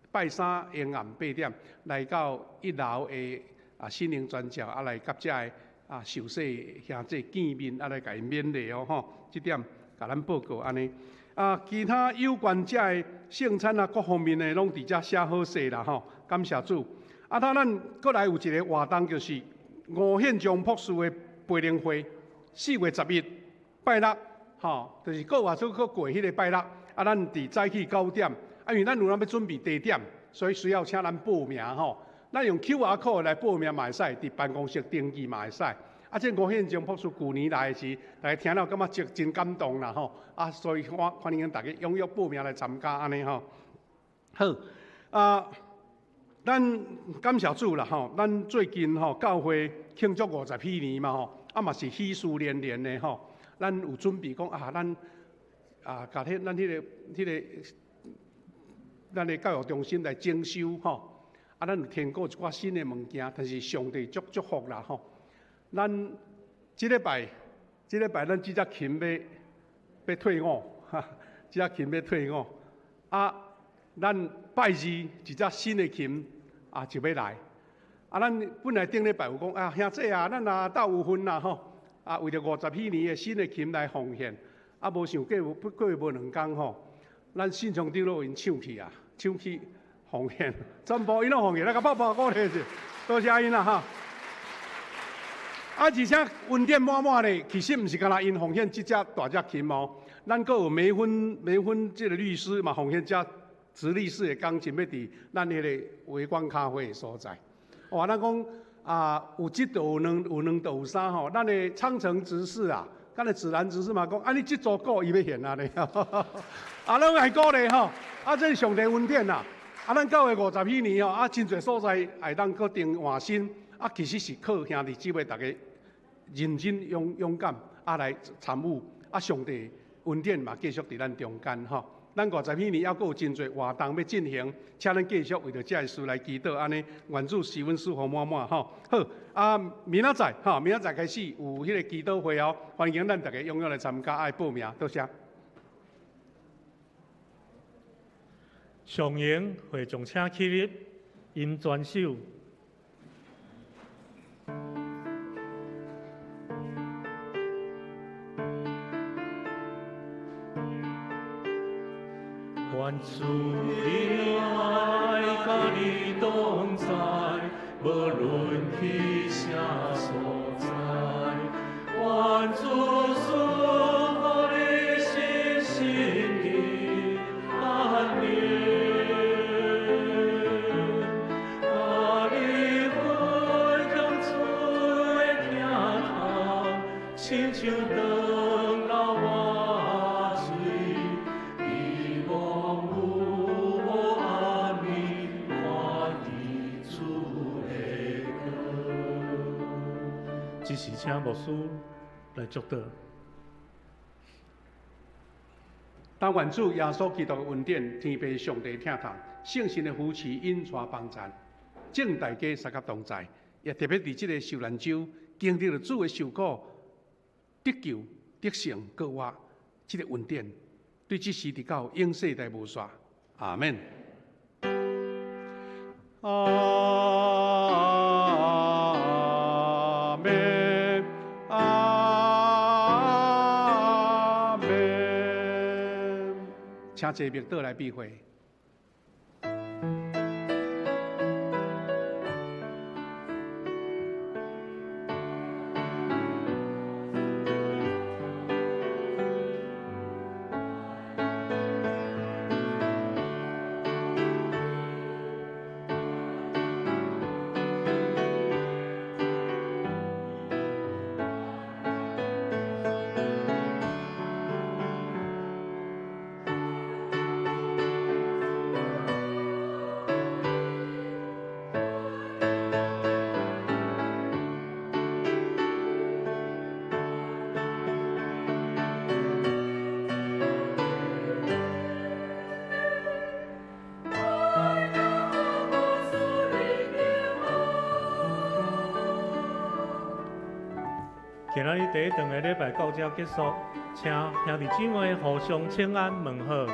S3: 拜三下暗八點來到一樓的啊心靈專教啊來佮遮个啊受洗兄弟見面，啊來共𪜶勉勵哦吼，這點共咱報告按呢。啊，其他有關遮个聖餐啊，各方面的攏佇遮寫好勢啦吼，感謝主。啊，他咱閣來有一个活動，就是吳憲章博士的培灵会，4月11拜六，吼，就是阁外出阁过彼个拜六，啊，咱伫早起9点，啊，因为咱有咱欲准备茶点，所以需要请咱报名吼。咱用 QR code 来报名嘛会使，伫办公室登记嘛会使。啊，这吴宪忠博士旧年来时，大家听了感觉真感动啦吼。啊，所以我欢迎大家踊跃报名来参加按呢吼。好，啊，咱感谢主啦吼。咱最近吼教会庆祝50禧年嘛吼，啊嘛是喜事连连的吼。咱有准备讲啊，咱啊，共彼咱彼个咱的教育中心来整修吼。啊，咱有添购一寡新的物件，但是上帝足祝福啦吼。咱这礼拜，这礼拜咱这只琴欲退伍，哈，这只琴欲退伍。啊，咱拜二一只新的琴啊就欲来。啊，咱本来顶礼拜有讲啊，兄弟啊，咱若斗有份啦吼，啊，为著50禧年的新的琴来奉献。啊，无想过过无两工吼，咱信长长老𪜶抢去啊，抢去奉献，全部𪜶拢奉献，来共拍拍鼓励者，多谢𪜶啦哈。啊，而且恩典满满咧，其实毋是干焦𪜶奉献这只大只琴哦，咱阁有梅芬这个律师嘛奉献这直立式的钢琴，欲伫咱彼个微光咖啡的所在。哇，咱讲啊，有这就有两，有两就有三吼。咱的昌城执事啊，咱的子兰执事嘛讲，啊，你这组鼓伊欲献按呢，啊，拢爱鼓励吼。啊，这是上帝恩典啦。啊，咱教会50禧年吼，啊，真济所在会当阁重换新。啊，其实是靠兄弟姊妹逐家认真勇勇敢啊来参与，啊，上帝恩典嘛继续伫咱中间吼。咱50禧年犹阁有真济活动欲进行，请咱继续为著这个事来祈祷，按呢，愿主赐阮赐福满满吼。好，啊，明仔载吼，明仔载开始有彼个祈祷会哦，欢迎咱逐家踊跃来参加，爱报名，多谢。
S4: 上营会众请起立，吟全首。愿主的爱佮你同在，无论去啥所在。愿主赐予你心心的安宁，佮你分享主的疼痛，亲像长老活水。这时，请牧师来祝祷。
S3: 但愿主耶稣基督的恩典、天父上帝疼痛、圣神的扶持、引带帮助，众大家三甲同在，也特别伫这个受难周，经历了主的受苦、得救、得胜、复活，这个恩典，对这时直到永世代无煞。阿门。阿们，阿们。请坐默祷来闭会。
S4: 今仔日第一顿的礼拜到这结束，请兄弟姊妹互相请安问好。